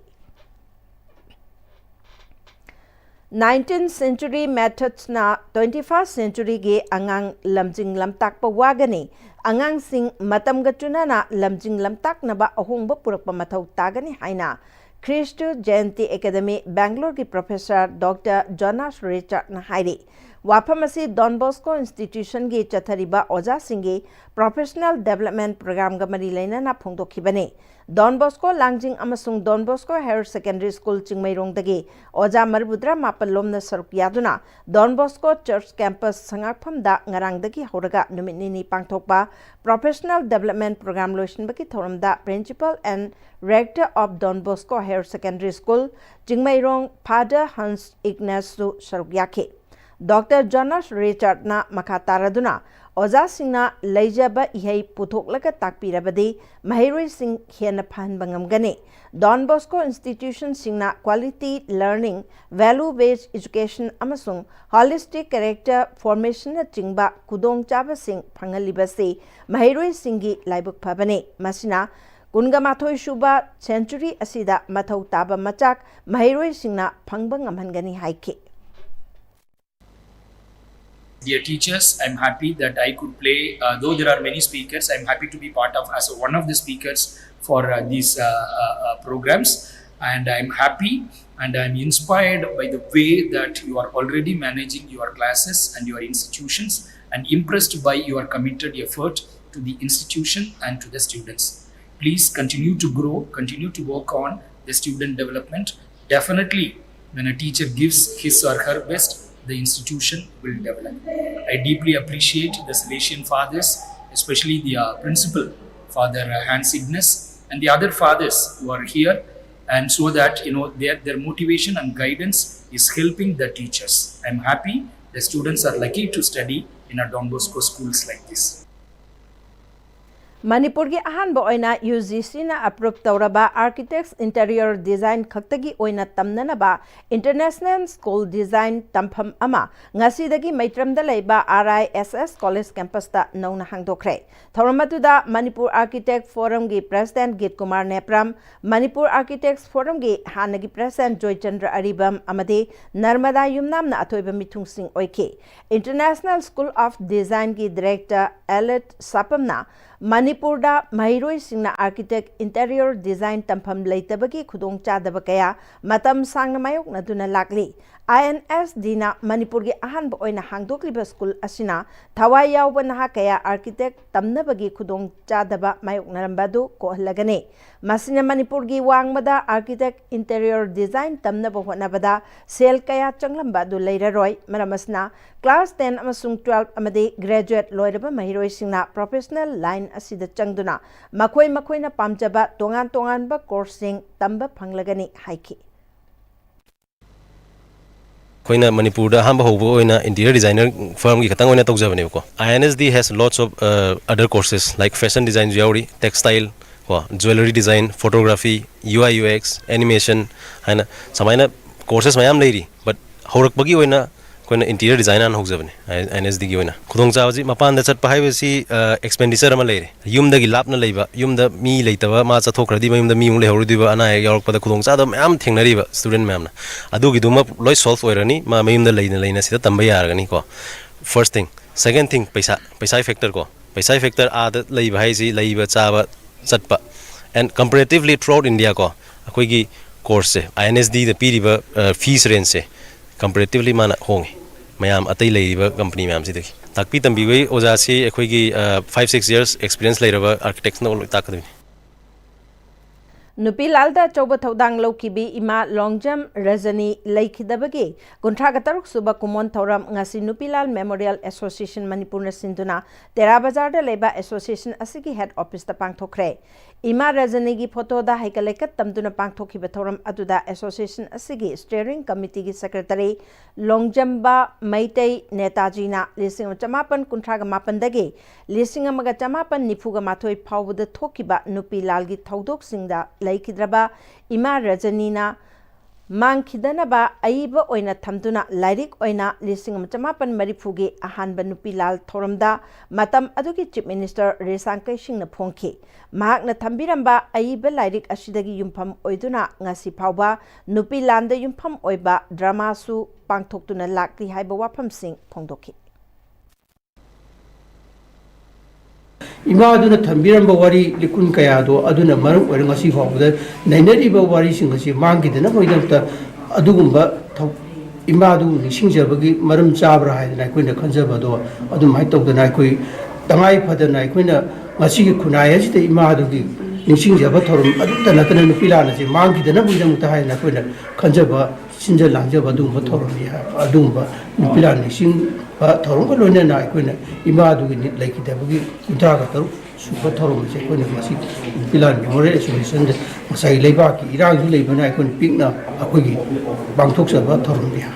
Nineteenth century methodsꯅ twenty-first centuryꯒꯤ ꯑꯉꯥꯡ ꯂꯝꯖꯤꯡ ꯂꯝꯇꯥꯛꯄ ꯋꯥꯒꯅꯤ꯫ ꯑꯉꯥꯡꯁꯤꯡ ꯃꯇꯝꯒ ꯆꯨꯅꯅ ꯂꯝꯖꯤꯡ ꯂꯝꯇꯥꯛꯅꯕ ꯑꯍꯣꯡꯕ ꯄꯨꯔꯛꯄ ꯃꯊꯧ ꯇꯥꯒꯅꯤ ꯍꯥꯏꯅ ꯈ꯭ꯔꯤꯁꯇꯨ ꯖꯌꯟꯇꯤ ꯑꯦꯀꯥꯗꯃꯤ ꯕꯦꯡꯒ꯭ꯂꯣꯔꯒꯤ professor Doctor Jonas Richardꯅ ꯍꯥꯏꯔꯤ꯫ ꯋꯥꯐꯝ ꯑꯁꯤ Don Bosco Institutionꯒꯤ ꯆꯠꯊꯔꯤꯕ ꯑꯣꯖꯥꯁꯤꯡꯒꯤ professional development programꯒ ꯃꯔꯤ ꯂꯩꯅꯅ ꯐꯣꯡꯗꯣꯛꯈꯤꯕꯅꯤ꯫ Don Bosco ꯂꯥꯡꯖꯤꯡ ꯑꯃꯁꯨꯡ Don Bosco Higher Secondary School ꯆꯤꯡꯃꯩꯔꯣꯡꯗꯒꯤ ꯑꯣꯖꯥ ꯃꯔꯤꯐꯨꯇꯔꯥ ꯃꯥꯄꯜ ꯂꯣꯝꯅ ꯁꯔꯨꯛ ꯌꯥꯗꯨꯅ Don Bosco Church Campus ꯁꯉꯥꯛꯐꯝꯗ ꯉꯔꯥꯡꯗꯒꯤ ꯍꯧꯔꯒ ꯅꯨꯃꯤꯠ ꯅꯤꯅꯤ ꯄꯥꯡꯊꯣꯛꯄ professional development program ꯂꯣꯏꯁꯤꯟꯕꯒꯤ ꯊꯧꯔꯝꯗ Principal and Rector of Don Bosco Higher Secondary School Chingmeirong Father Hans Ignacesꯁꯨ ꯁꯔꯨꯛ ꯌꯥꯈꯤ꯫ Doctor Jonas Richardꯅ ꯃꯈꯥ ꯇꯥꯔꯗꯨꯅ ꯑꯣꯖꯥꯁꯤꯡꯅ ꯂꯩꯖꯕ ꯏꯍꯩ ꯄꯨꯊꯣꯛꯂꯒ ꯇꯥꯛꯄꯤꯔꯕꯗꯤ ꯃꯍꯩꯔꯣꯏꯁꯤꯡ ꯍꯦꯟꯅ ꯐꯍꯟꯕ ꯉꯝꯒꯅꯤ꯫ Don Bosco institutionꯁꯤꯡꯅ quality learning, value based education ꯑꯃꯁꯨꯡ holistic character formationꯅꯆꯤꯡꯕ ꯈꯨꯗꯣꯡꯆꯥꯕꯁꯤꯡ ꯐꯪꯍꯜꯂꯤꯕꯁꯤ ꯃꯍꯩꯔꯣꯏꯁꯤꯡꯒꯤ ꯂꯥꯏꯕꯛ ꯐꯕꯅꯤ꯫ ꯃꯁꯤꯅ ꯀꯨꯟꯒ ꯃꯥꯊꯣꯏ ꯁꯨꯕ century ꯑꯁꯤꯗ ꯃꯊꯧ ꯇꯥꯕ ꯃꯆꯥꯛ ꯃꯍꯩꯔꯣꯏꯁꯤꯡꯅ ꯐꯪꯕ ꯉꯝꯍꯟꯒꯅꯤ ꯍꯥꯏꯈꯤ꯫ Dear teachers, I'm happy that I could play, uh, though there are many speakers, I'm happy to be part of as one of the speakers for uh, these uh, uh, uh, programs. And I'm happy and I'm inspired by the way that you are already managing your classes and your institutions, and impressed by your committed effort to the institution and to the students. Please continue to grow, continue to work on the student development. Definitely, when a teacher gives his or her best, the institution will develop. I deeply appreciate the Salesian fathers, especially the uh, principal, Father uh, Hans Ignace, and the other fathers who are here, and so that, you know, their, their motivation and guidance is helping the teachers. I'm happy the students are lucky to study in a Don Bosco schools like this. ꯃꯅꯤꯄꯨꯔꯒꯤ ꯑꯍꯥꯟꯕ ꯑꯣꯏꯅ UGCꯅ approve ꯇꯧꯔꯕ architects interior design ꯈꯛꯇꯒꯤ ꯑꯣꯏꯅ ꯇꯝꯅꯅꯕ International School Design ꯇꯝꯐꯝ ꯑꯃ ꯉꯁꯤꯗꯒꯤ ꯃꯩꯇ꯭ꯔꯝꯗ ꯂꯩꯕ RISS College campusꯇ ꯅꯧꯅ ꯍꯥꯡꯗꯣꯛꯈ꯭ꯔꯦ꯫ ꯊꯧꯔꯝ ꯑꯗꯨꯗ Manipur Architect Forumꯒꯤ President ꯒꯤꯠ Kumar Nepram, Manipur Architects Forumꯒꯤ ꯍꯥꯟꯅꯒꯤ President ꯖꯣꯏꯆꯟꯗ꯭ꯔ ꯑꯔꯤꯕꯝ ꯑꯃꯗꯤ ꯅꯔꯃꯗꯥ ꯌꯨꯝꯅꯥꯝꯅ ꯑꯊꯣꯏꯕ ꯃꯤꯊꯨꯡꯁꯤꯡ ꯑꯣꯏꯈꯤ꯫ International School of Designꯒꯤ Director Elliot ꯁꯥꯄꯝꯅ ꯃꯅꯤꯄꯨꯔꯗ ꯃꯍꯩꯔꯣꯏꯁꯤꯡꯅ architect interior design ꯇꯝꯐꯝ ꯂꯩꯇꯕꯒꯤ ꯈꯨꯗꯣꯡꯆꯥꯗꯕ ꯀꯌꯥ ꯃꯇꯝ ꯁꯥꯡꯅ ꯃꯥꯌꯣꯛꯅꯗꯨꯅ ꯂꯥꯛꯂꯤ꯫ INSDꯅ ꯃꯅꯤꯄꯨꯔꯒꯤ ꯑꯍꯥꯟꯕ ꯑꯣꯏꯅ ꯍꯥꯡꯗꯣꯛꯂꯤꯕ school ꯑꯁꯤꯅ ꯊꯋꯥꯏ ꯌꯥꯎꯕ ꯅꯍꯥ ꯀꯌꯥ architect ꯇꯝꯅꯕꯒꯤ ꯈꯨꯗꯣꯡꯆꯥꯗꯕ ꯃꯥꯌꯣꯛꯅꯔꯝꯕ ꯑꯗꯨ ꯀꯣꯛꯍꯜꯂꯒꯅꯤ꯫ ꯃꯁꯤꯅ ꯃꯅꯤꯄꯨꯔꯒꯤ ꯋꯥꯡꯃꯗ architect interior design ꯇꯝꯅꯕ ꯍꯣꯠꯅꯕꯗ ꯁꯦꯜ ꯀꯌꯥ ꯆꯪꯂꯝꯕ ꯑꯗꯨ ꯂꯩꯔꯔꯣꯏ꯫ ꯃꯔꯝ ꯑꯁꯤꯅ class ten ꯑꯃꯁꯨꯡ twelve ꯑꯃꯗꯤ graduate ꯂꯣꯏꯔꯕ ꯃꯍꯩꯔꯣꯏꯁꯤꯡꯅ professional line ꯑꯁꯤꯗ ꯆꯪꯗꯨꯅ ꯃꯈꯣꯏ ꯃꯈꯣꯏꯅ ꯄꯥꯝꯖꯕ ꯇꯣꯉꯥꯟ ꯇꯣꯉꯥꯟꯕ courseꯁꯤꯡ ꯇꯝꯕ ꯐꯪꯂꯒꯅꯤ ꯍꯥꯏꯈꯤ꯫ ꯑꯩꯈꯣꯏꯅ ꯃꯅꯤꯄꯨꯔꯗ ꯑꯍꯥꯟꯕ ꯍꯧꯕ ꯑꯣꯏꯅ interior designer firmꯒꯤ ꯈꯛꯇꯪ ꯑꯣꯏꯅ ꯇꯧꯖꯕꯅꯦꯕꯀꯣ꯫ I N S D has lots of, uh, other courses like fashion designꯁꯨ ꯌꯥꯎꯔꯤ, textile ꯀꯣ, jewellery design, photography, U I U X, animation ꯍꯥꯏꯅ ꯁꯨꯃꯥꯏꯅ courses ꯃꯌꯥꯝ ꯂꯩꯔꯤ꯫ But ꯍꯧꯔꯛꯄꯒꯤ ꯑꯣꯏꯅ ꯑꯩꯈꯣꯏꯅ interior design ꯍꯥꯟꯅ ꯍꯧꯖꯕꯅꯦ꯫ I N S Dꯒꯤ ꯑꯣꯏꯅ ꯈꯨꯗꯣꯡꯆꯥꯕꯁꯤ, ꯃꯄꯥꯟꯗ ꯆꯠꯄ ꯍꯥꯏꯕꯁꯤ expenditure ꯑꯃ ꯂꯩꯔꯦ꯫ ꯌꯨꯝꯗꯒꯤ ꯂꯥꯞꯅ ꯂꯩꯕ, ꯌꯨꯝꯗ ꯃꯤ ꯂꯩꯇꯕ, ꯃꯥ ꯆꯠꯊꯣꯛꯈ꯭ꯔꯗꯤ ꯃꯌꯨꯝꯗ ꯃꯤ ꯑꯃꯨꯛ ꯂꯩꯍꯧꯔꯣꯏꯗꯣꯏꯕ, ꯑꯅꯥ ꯑꯌꯦꯛ ꯌꯥꯎꯔꯛꯄꯗ ꯈꯨꯗꯣꯡꯆꯥꯗꯕ ꯃꯌꯥꯝ ꯊꯦꯡꯅꯔꯤꯕ student ꯃꯌꯥꯝꯅ, ꯑꯗꯨꯒꯤꯗꯨꯃ ꯂꯣꯏ solve ꯑꯣꯏꯔꯅꯤ꯫ ꯃꯥ ꯃꯌꯨꯝꯗ ꯂꯩꯅ ꯂꯩꯅ ꯁꯤꯗ ꯇꯝꯕ ꯌꯥꯔꯒꯅꯤꯀꯣ꯫ First thing꯫ Second thing, ꯄꯩꯁꯥ, ꯄꯩꯁꯥꯒꯤ factor ꯀꯣ꯫ ꯄꯩꯁꯥꯒꯤ factor, ꯑꯥꯗ ꯂꯩꯕ ꯍꯥꯏꯁꯤ ꯂꯩꯕ ꯆꯥꯕ ꯆꯠꯄ꯫ And comparatively throughout India ꯀꯣ, ꯑꯩꯈꯣꯏꯒꯤ courseꯁꯦ, I N S Dꯗ ꯄꯤꯔꯤꯕ fees rangeꯁꯦ comparatively ꯃꯥꯅ ꯍꯣꯡꯉꯤ ꯃꯌꯥꯝ ꯑꯇꯩ ꯂꯩꯔꯤꯕ company ꯃꯌꯥꯝꯁꯤꯗꯒꯤ꯫ ꯇꯥꯛꯄꯤ ꯇꯝꯕꯤꯕꯒꯤ ꯑꯣꯖꯥꯁꯤ ꯑꯩꯈꯣꯏꯒꯤ five six years experience ꯂꯩꯔꯕ architectsꯅ ꯂꯣꯏ ꯇꯥꯛꯀꯗꯣꯏꯅꯤ꯫ ꯅꯨꯄꯤ ꯂꯥꯜꯗ ꯑꯆꯧꯕ ꯊꯧꯗꯥꯡ ꯂꯧꯈꯤꯕꯤ ꯏꯃꯥ ꯂꯣꯡꯖꯝ ꯔꯖꯅꯤ ꯂꯩꯈꯤꯗꯕꯒꯤ ꯀꯨꯟꯊ꯭ꯔꯥꯒ ꯇꯔꯨꯛ ꯁꯨꯕ ꯀꯨꯃꯣꯟ ꯊꯧꯔꯝ ꯉꯁꯤ ꯅꯨꯄꯤ ꯂꯥꯜ Memorial Association ꯃꯅꯤꯄꯨꯔꯅ ꯁꯤꯟꯗꯨꯅ ꯇꯦꯔꯥ ꯕꯖꯥꯔꯗ ꯂꯩꯕ association ꯑꯁꯤꯒꯤ head officeꯇ ꯄꯥꯡꯊꯣꯛꯈ꯭ꯔꯦ꯫ ꯏꯃꯥ ꯔꯖꯅꯤꯒꯤ photoꯗ ꯍꯩꯀꯠ ꯂꯩꯀꯠ ꯇꯝꯗꯨꯅ ꯄꯥꯡꯊꯣꯛꯈꯤꯕ ꯊꯧꯔꯝ ꯑꯗꯨꯗ association ꯑꯁꯤꯒꯤ steering committeeꯒꯤ secretary ꯂꯣꯡꯖꯝꯕ ꯃꯩꯇꯩ ꯅꯦꯇꯥꯖꯤꯅ ꯂꯤꯁꯤꯡ ꯑꯃ ꯆꯃꯥꯄꯟ ꯀꯨꯟꯊ꯭ꯔꯥꯒ ꯃꯥꯄꯟꯗꯒꯤ ꯂꯤꯁꯤꯡ ꯑꯃꯒ ꯆꯃꯥꯄꯟ ꯅꯤꯐꯨꯒ ꯃꯥꯊꯣꯏ ꯐꯥꯎꯕꯗ ꯊꯣꯛꯈꯤꯕ ꯅꯨꯄꯤ ꯂꯥꯜꯒꯤ ꯊꯧꯗꯣꯛꯁꯤꯡꯗ ꯂꯩꯈꯤꯗ꯭ꯔꯕ ꯏꯃꯥ ꯔꯖꯅꯤꯅ ꯃꯥꯡꯈꯤꯗꯅꯕ ꯑꯏꯕ ꯑꯣꯏꯅ ꯊꯝꯗꯨꯅ ꯂꯥꯏꯔꯤꯛ ꯑꯣꯏꯅ ꯂꯤꯁꯤꯡ ꯑꯃ ꯆꯃꯥꯄꯟ ꯃꯔꯤꯐꯨꯒꯤ ꯑꯍꯥꯟꯕ ꯅꯨꯄꯤ ꯂꯥꯜ ꯊꯧꯔꯝꯗ ꯃꯇꯝ ꯑꯗꯨꯒꯤ Chief Minister ꯔꯦꯁꯥꯡꯀꯩ ꯁꯤꯡꯅ ꯐꯣꯡꯈꯤ꯫ ꯃꯍꯥꯛꯅ ꯊꯝꯕꯤꯔꯝꯕ ꯑꯏꯕ ꯂꯥꯏꯔꯤꯛ ꯑꯁꯤꯗꯒꯤ ꯌꯨꯝꯐꯝ ꯑꯣꯏꯗꯨꯅ ꯉꯁꯤ ꯐꯥꯎꯕ ꯅꯨꯄꯤ ꯂꯥꯟꯗ ꯌꯨꯝꯐꯝ ꯑꯣꯏꯕ dramaꯁꯨ ꯄꯥꯡꯊꯣꯛꯇꯨꯅ ꯂꯥꯛꯂꯤ ꯍꯥꯏꯕ ꯋꯥꯐꯝꯁꯤꯡ ꯐꯣꯡꯗꯣꯛꯈꯤ꯫ ꯏꯃꯥꯗꯨꯅ ꯊꯝꯕꯤꯔꯝꯕ ꯋꯥꯔꯤ ꯂꯤꯀꯨꯟ ꯀꯌꯥꯗꯣ ꯑꯗꯨꯅ ꯃꯔꯝ ꯑꯣꯏꯔꯒ ꯉꯁꯤ ꯐꯥꯎꯕꯗ ꯅꯩꯅꯔꯤꯕ ꯋꯥꯔꯤꯁꯤꯡ ꯑꯁꯤ ꯃꯥꯡꯈꯤꯗꯅꯕꯒꯤꯗꯃꯛꯇ ꯑꯗꯨꯒꯨꯝꯕ ꯊꯧ-, ꯏꯃꯥꯗꯨ ꯅꯤꯡꯁꯤꯡꯖꯕꯒꯤ ꯃꯔꯝ ꯆꯥꯕ꯭ꯔꯥ ꯍꯥꯏꯗꯅ ꯑꯩꯈꯣꯏꯅ ꯈꯟꯖꯕꯗꯣ ꯑꯗꯨꯃꯥꯏꯅ ꯇꯧꯗꯅ ꯑꯩꯈꯣꯏ ꯇꯉꯥꯏ ꯐꯗꯅ ꯑꯩꯈꯣꯏꯅ ꯉꯁꯤꯒꯤ ꯈꯨꯟꯅꯥꯏ ꯑꯁꯤꯗ ꯏꯃꯥꯗꯨꯒꯤ ꯅꯤꯡꯁꯤꯡꯖꯕ ꯊꯧꯔꯝ ꯑꯗꯨꯇ ꯅꯠꯇꯅ ꯅꯨꯄꯤ ꯂꯥꯟ ꯑꯁꯤ ꯃꯥꯡꯈꯤꯗꯅꯕꯒꯤꯗꯃꯛꯇ ꯍꯥꯏꯅ ꯑꯩꯈꯣꯏꯅ ꯈꯟꯖꯕ ꯁꯤꯟꯖ ꯂꯥꯡꯖꯕ ꯑꯗꯨꯒꯨꯝꯕ ꯊꯧꯔꯝꯅꯤ ꯍꯥꯏ꯫ ꯑꯗꯨꯒꯨꯝꯕ ꯅꯨꯄꯤ ꯂꯥꯟ ꯅꯤꯡꯁꯤꯡꯕ ꯊꯧꯔꯝꯒ ꯂꯣꯏꯅꯅ ꯑꯩꯈꯣꯏꯅ ꯏꯃꯥꯗꯨꯒꯤ ꯂꯩꯈꯤꯗꯕꯒꯤ ꯀꯨꯟꯊ꯭ꯔꯥꯒ ꯇꯔꯨꯛ ꯁꯨꯕ ꯊꯧꯔꯝ ꯑꯁꯤ ꯑꯩꯈꯣꯏꯅ ꯉꯁꯤ ꯅꯨꯄꯤ ꯂꯥꯟ Memorial Associationꯗ ꯉꯁꯥꯏ ꯂꯩꯕꯥꯛꯀꯤ ꯏꯔꯥꯡꯁꯨ ꯂꯩꯕꯅ ꯑꯩꯈꯣꯏꯅ ꯄꯤꯛꯅ ꯑꯩꯈꯣꯏꯒꯤ ꯄꯥꯡꯊꯣꯛꯆꯕ ꯊꯧꯔꯝꯅꯤ ꯍꯥꯏ꯫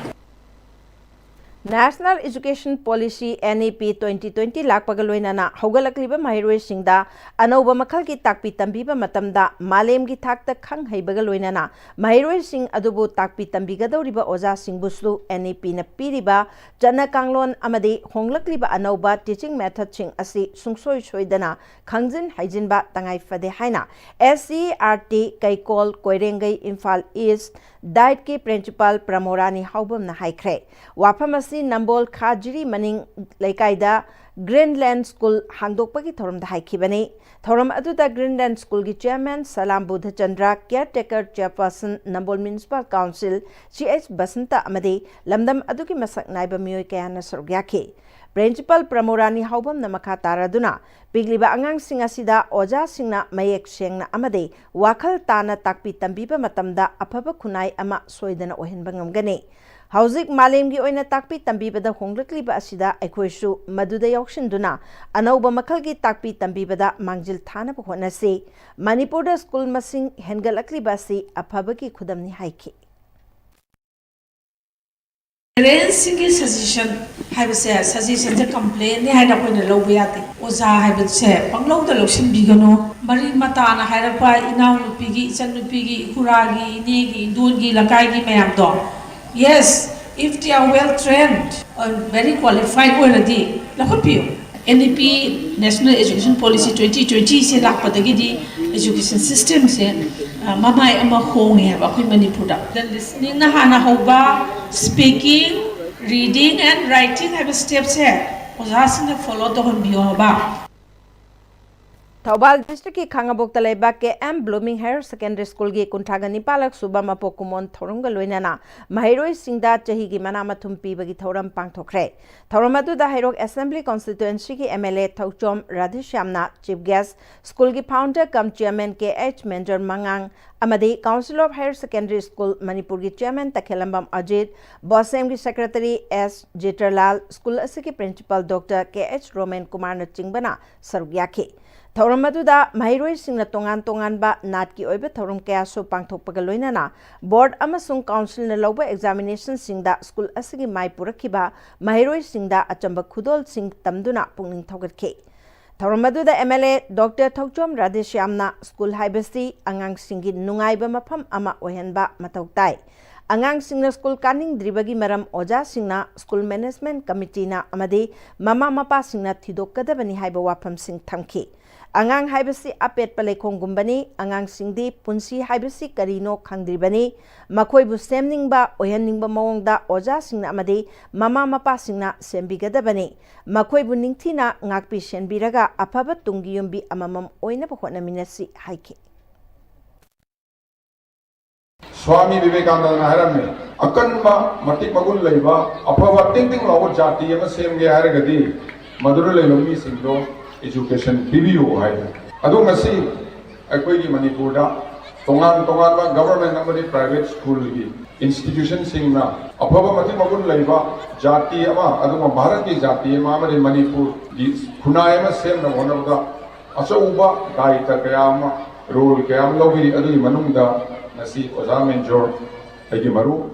National Education Policy, N E P, twenty twenty ꯂꯥꯛꯄꯒ ꯂꯣꯏꯅꯅ ꯍꯧꯒꯠꯂꯛꯂꯤꯕ ꯃꯍꯩꯔꯣꯏꯁꯤꯡꯗ ꯑꯅꯧꯕ ꯃꯈꯜꯒꯤ ꯇꯥꯛꯄꯤ ꯇꯝꯕꯤꯕ ꯃꯇꯝꯗ ꯃꯥꯂꯦꯝꯒꯤ ꯊꯥꯛꯇ ꯈꯪ ꯍꯩꯕꯒ ꯂꯣꯏꯅꯅ ꯃꯍꯩꯔꯣꯏꯁꯤꯡ ꯑꯗꯨꯕꯨ ꯇꯥꯛꯄꯤ ꯇꯝꯕꯤꯒꯗꯧꯔꯤꯕ ꯑꯣꯖꯥꯁꯤꯡꯕꯨꯁꯨ N E Pꯅ ꯄꯤꯔꯤꯕ ꯆꯠꯅ ꯀꯥꯡꯂꯣꯟ ꯑꯃꯗꯤ ꯍꯣꯡꯂꯛꯂꯤꯕ ꯑꯅꯧꯕ teaching methodꯁꯤꯡ ꯑꯁꯤ ꯁꯨꯡꯁꯣꯏ ꯁꯣꯏꯗꯅ ꯈꯪꯖꯤꯟ ꯍꯩꯖꯤꯟꯕ ꯇꯉꯥꯏ ꯐꯗꯦ ꯍꯥꯏꯅ S C E R T ꯀꯩꯀꯣꯜ ꯀꯣꯏꯔꯦꯡꯒꯩ Imphal East DIETꯀꯤ Principal ꯄ꯭ꯔꯃꯣꯔꯥꯅꯤ ꯍꯥꯎꯕꯝꯅ ꯍꯥꯏꯈ꯭ꯔꯦ꯫ ꯋꯥꯐꯝ ꯑꯁꯤ ꯅꯝꯕꯣꯜ ꯈꯥꯖꯤꯔꯤ ꯃꯅꯤꯡ ꯂꯩꯀꯥꯏꯗ Greenland School ꯍꯥꯡꯗꯣꯛꯄꯒꯤ ꯊꯧꯔꯝꯗ ꯍꯥꯏꯈꯤꯕꯅꯤ꯫ ꯊꯧꯔꯝ ꯑꯗꯨꯗ Greenland Schoolꯒꯤ Chairman ꯁꯂꯥꯝ ꯕꯨꯙꯆꯟꯗ꯭ꯔ, Caretaker Chairperson ꯅꯝꯕꯣꯜ Municipal Council C H Basanta ꯑꯃꯗꯤ ꯂꯝꯗꯝ ꯑꯗꯨꯒꯤ ꯃꯁꯛ ꯅꯥꯏꯕ ꯃꯤꯑꯣꯏ ꯀꯌꯥꯅ ꯁꯔꯨꯛ ꯌꯥꯈꯤ꯫ Principal ꯄ꯭ꯔꯃꯣꯔꯥꯅꯤ ꯍꯥꯎꯕꯝꯅ ꯃꯈꯥ ꯇꯥꯔꯗꯨꯅ ꯄꯤꯛꯂꯤꯕ ꯑꯉꯥꯡꯁꯤꯡ ꯑꯁꯤꯗ ꯑꯣꯖꯥꯁꯤꯡꯅ ꯃꯌꯦꯛ ꯁꯦꯡꯅ ꯑꯃꯗꯤ ꯋꯥꯈꯜ ꯇꯥꯅ ꯇꯥꯛꯄꯤ ꯇꯝꯕꯤꯕ ꯃꯇꯝꯗ ꯑꯐꯕ ꯈꯨꯟꯅꯥꯏ ꯑꯃ ꯁꯣꯏꯗꯅ ꯑꯣꯏꯍꯟꯕ ꯉꯝꯒꯅꯤ꯫ ꯍꯧꯖꯤꯛ ꯃꯥꯂꯦꯝꯒꯤ ꯑꯣꯏꯅ ꯇꯥꯛꯄꯤ ꯇꯝꯕꯤꯕꯗ ꯍꯣꯡꯂꯛꯂꯤꯕ ꯑꯁꯤꯗ ꯑꯩꯈꯣꯏꯁꯨ ꯃꯗꯨꯗ ꯌꯥꯎꯁꯤꯟꯗꯨꯅ ꯑꯅꯧꯕ ꯃꯈꯜꯒꯤ ꯇꯥꯛꯄꯤ ꯇꯝꯕꯤꯕꯗ ꯃꯥꯡꯖꯤꯜ ꯊꯥꯅꯕ ꯍꯣꯠꯅꯁꯤ꯫ ꯃꯅꯤꯄꯨꯔꯗ school ꯃꯁꯤꯡ ꯍꯦꯟꯒꯠꯂꯛꯂꯤꯕ ꯑꯁꯤ ꯑꯐꯕꯒꯤ ꯈꯨꯗꯝꯅꯤ ꯍꯥꯏꯈꯤ꯫ Parentsꯁꯤꯡꯒꯤ suggestion ꯍꯥꯏꯕꯁꯦ, suggestionꯁꯦ complainꯅꯤ ꯍꯥꯏꯅ ꯑꯩꯈꯣꯏꯅ ꯂꯧꯕ ꯌꯥꯗꯦ꯫ ꯑꯣꯖꯥ ꯍꯥꯏꯕꯁꯦ ꯄꯪꯂꯧꯗ ꯂꯧꯁꯤꯟꯕꯤꯒꯅꯨ꯫ ꯃꯔꯤ ꯃꯇꯥꯅ ꯍꯥꯏꯔꯛꯄ ꯏꯅꯥꯎꯅꯨꯄꯤꯒꯤ, ꯏꯆꯟꯅꯨꯄꯤꯒꯤ, ꯏꯈꯨꯔꯥꯒꯤ, ꯏꯅꯦꯒꯤ, ꯏꯟꯗꯣꯟꯒꯤ, ꯂꯩꯀꯥꯏꯒꯤ ꯃꯌꯥꯝꯗꯣ, yes, if they are well trained, very qualified ꯑꯣꯏꯔꯗꯤ ꯂꯧꯈꯠꯄꯤꯌꯨ꯫ N E P, National Education Policy twenty twentyꯁꯦ ꯂꯥꯛꯄꯗꯒꯤꯗꯤ education systemꯁꯦ ꯃꯃꯥꯏ ꯑꯃ ꯍꯣꯡꯉꯦ ꯍꯥꯏꯕ ꯑꯩꯈꯣꯏ ꯃꯅꯤꯄꯨꯔꯗ꯫ The listeningꯅ ꯍꯥꯟꯅ ꯍꯧꯕ, speaking, reading and writing ꯍꯥꯏꯕ stepꯁꯦ ꯑꯣꯖꯥꯁꯤꯡꯅ follow ꯇꯧꯍꯟꯕꯤꯌꯣ ꯍꯥꯏꯕ꯫ ꯊꯧꯕꯥꯜ districtꯀꯤ ꯈꯥꯉꯕꯣꯛꯇ ꯂꯩꯕ K M Blooming Higher Secondary Schoolꯒꯤ ꯀꯨꯟꯊ꯭ꯔꯥꯒ ꯅꯤꯄꯥꯜꯂꯛ ꯁꯨꯕ ꯃꯄꯣꯛ ꯀꯨꯝꯑꯣꯟ ꯊꯧꯔꯝꯒ ꯂꯣꯏꯅꯅ ꯃꯍꯩꯔꯣꯏꯁꯤꯡꯗ ꯆꯍꯤꯒꯤ ꯃꯅꯥ ꯃꯊꯨꯝ ꯄꯤꯕꯒꯤ ꯊꯧꯔꯝ ꯄꯥꯡꯊꯣꯛꯈ꯭ꯔꯦ꯫ ꯊꯧꯔꯝ ꯑꯗꯨꯗ ꯍꯩꯔꯣꯛ Assembly Constituencyꯒꯤ M L A Thouchom ꯔꯥꯙꯦꯁ꯭ꯌꯥꯝꯅ chief guest, schoolꯒꯤ founder cum chairman K H ꯃꯦꯟꯖꯣꯔ ꯃꯉꯥꯡ ꯑꯃꯗꯤ Council of Higher Secondary School ꯃꯅꯤꯄꯨꯔꯒꯤ chairman ꯇꯈꯦꯜꯂꯝꯕꯝ ꯑꯖꯤꯠ, BOSEMꯒꯤ secretary S ꯖꯤꯇ꯭ꯔꯂꯥꯜ, school ꯑꯁꯤꯒꯤ principal Doctor K H Romen ꯀꯨꯃꯥꯔꯅꯆꯤꯡꯕꯅ ꯁꯔꯨꯛ ꯌꯥꯈꯤ꯫ ꯊꯧꯔꯝ ꯑꯗꯨꯗ ꯃꯍꯩꯔꯣꯏꯁꯤꯡꯅ ꯇꯣꯉꯥꯟ ꯇꯣꯉꯥꯟꯕ ꯅꯥꯠꯀꯤ ꯑꯣꯏꯕ ꯊꯧꯔꯝ ꯀꯌꯥꯁꯨ ꯄꯥꯡꯊꯣꯛꯄꯒ ꯂꯣꯏꯅꯅ ꯕꯣꯔꯗ ꯑꯃꯁꯨꯡ ꯀꯥꯎꯟꯁꯤꯜꯅ ꯂꯧꯕ ꯑꯦꯛꯖꯥꯃꯤꯅꯦꯁꯟꯁꯤꯡꯗ ꯁ꯭ꯀꯨꯜ ꯑꯁꯤꯒꯤ ꯃꯥꯏ ꯄꯨꯔꯛꯈꯤꯕ ꯃꯍꯩꯔꯣꯏꯁꯤꯡꯗ ꯑꯆꯝꯕ ꯈꯨꯗꯣꯜꯁꯤꯡ ꯇꯝꯗꯨꯅ ꯄꯨꯛꯅꯤꯡ ꯊꯧꯒꯠꯈꯤ꯫ ꯊꯧꯔꯝ ꯑꯗꯨꯗ M L A doctor Thoudam ꯔꯥꯙꯦꯁ꯭ꯌꯥꯝꯅ ꯁ꯭ꯀꯨꯜ ꯍꯥꯏꯕꯁꯤ ꯑꯉꯥꯡꯁꯤꯡꯒꯤ ꯅꯨꯡꯉꯥꯏꯕ ꯃꯐꯝ ꯑꯃ ꯑꯣꯏꯍꯟꯕ ꯃꯊꯧ ꯇꯥꯏ꯫ ꯑꯉꯥꯡꯁꯤꯡꯅ ꯁ꯭ꯀꯨꯜ ꯀꯥꯅꯤꯡꯗ꯭ꯔꯤꯕꯒꯤ ꯃꯔꯝ ꯑꯣꯖꯥꯁꯤꯡꯅ, ꯁ꯭ꯀꯨꯜ ꯃꯦꯅꯦꯖꯃꯦꯟꯠ ꯀꯃꯤꯇꯤꯅ ꯑꯃꯗꯤ ꯃꯃꯥ ꯃꯄꯥꯁꯤꯡꯅ ꯊꯤꯗꯣꯛꯀꯗꯕꯅꯤ ꯍꯥꯏꯕ ꯋꯥꯐꯝꯁꯤꯡ ꯊꯝꯈꯤ꯫ ꯑꯉꯥꯡ ꯍꯥꯏꯕꯁꯤ ꯑꯄꯦꯠꯄ ꯂꯩꯈꯣꯝꯒꯨꯝꯕꯅꯤ꯫ ꯑꯉꯥꯡꯁꯤꯡꯗꯤ ꯄꯨꯟꯁꯤ ꯍꯥꯏꯕꯁꯤ ꯀꯔꯤꯅꯣ ꯈꯪꯗ꯭ꯔꯤꯕꯅꯤ꯫ ꯃꯈꯣꯏꯕꯨ ꯁꯦꯝꯅꯤꯡꯕ, ꯑꯣꯏꯍꯟꯅꯤꯡꯕ ꯃꯑꯣꯡꯗ ꯑꯣꯖꯥꯁꯤꯡꯅ ꯑꯃꯗꯤ ꯃꯃꯥ ꯃꯄꯥꯁꯤꯡꯅ ꯁꯦꯝꯕꯤꯒꯗꯕꯅꯤ꯫ ꯃꯈꯣꯏꯕꯨ ꯅꯤꯡꯊꯤꯅ ꯉꯥꯛꯄꯤ ꯁꯦꯟꯕꯤꯔꯒ ꯑꯐꯕ ꯇꯨꯡꯒꯤ ꯌꯨꯝꯕꯤ ꯑꯃꯃꯝ ꯑꯣꯏꯅꯕ ꯍꯣꯠꯅꯃꯤꯟꯅꯁꯤ ꯍꯥꯏꯈꯤ꯫ ꯁ꯭ꯋꯥꯃꯤ ꯕꯤꯕꯦꯀꯥꯅꯟꯗꯅ ꯍꯥꯏꯔꯝꯃꯤ, "ꯑꯀꯟꯕ, ꯃꯇꯤꯛ ꯃꯒꯨꯟ ꯂꯩꯕ, ꯑꯐꯕ ꯇꯤꯡ ꯇꯤꯡ ꯂꯥꯎꯕ ꯖꯥꯇꯤ ꯑꯃ ꯁꯦꯝꯒꯦ ꯍꯥꯏꯔꯒꯗꯤ ꯃꯗꯨꯗ ꯂꯩꯕ ꯃꯤꯁꯤꯡꯗꯣ education ꯄꯤꯕꯤꯌꯨ" ꯍꯥꯏ꯫ ꯑꯗꯣ ꯉꯁꯤ ꯑꯩꯈꯣꯏꯒꯤ ꯃꯅꯤꯄꯨꯔꯗ ꯇꯣꯉꯥꯟ ꯇꯣꯉꯥꯟꯕ government ꯑꯃꯗꯤ private schoolꯒꯤ institutionꯁꯤꯡꯅ ꯑꯐꯕ, ꯃꯇꯤꯛ ꯃꯒꯨꯟ ꯂꯩꯕ ꯖꯥꯇꯤ ꯑꯃ, ꯑꯗꯨꯒ ꯚꯥꯔꯠꯀꯤ ꯖꯥꯇꯤ ꯑꯃ ꯑꯃꯗꯤ ꯃꯅꯤꯄꯨꯔꯒꯤ ꯈꯨꯟꯅꯥꯏ ꯑꯃ ꯁꯦꯝꯅꯕ ꯍꯣꯠꯅꯕꯗ ꯑꯆꯧꯕ ꯗꯥꯌꯤꯇ꯭ꯋ ꯀꯌꯥ ꯑꯃ, role ꯀꯌꯥ ꯑꯃ ꯂꯧꯕꯤꯔꯤ꯫ ꯑꯗꯨꯒꯤ ꯃꯅꯨꯡꯗ ꯉꯁꯤ ꯑꯣꯖꯥ ꯃꯦꯟꯖꯣꯔ, ꯑꯩꯒꯤ ꯃꯔꯨꯞ꯫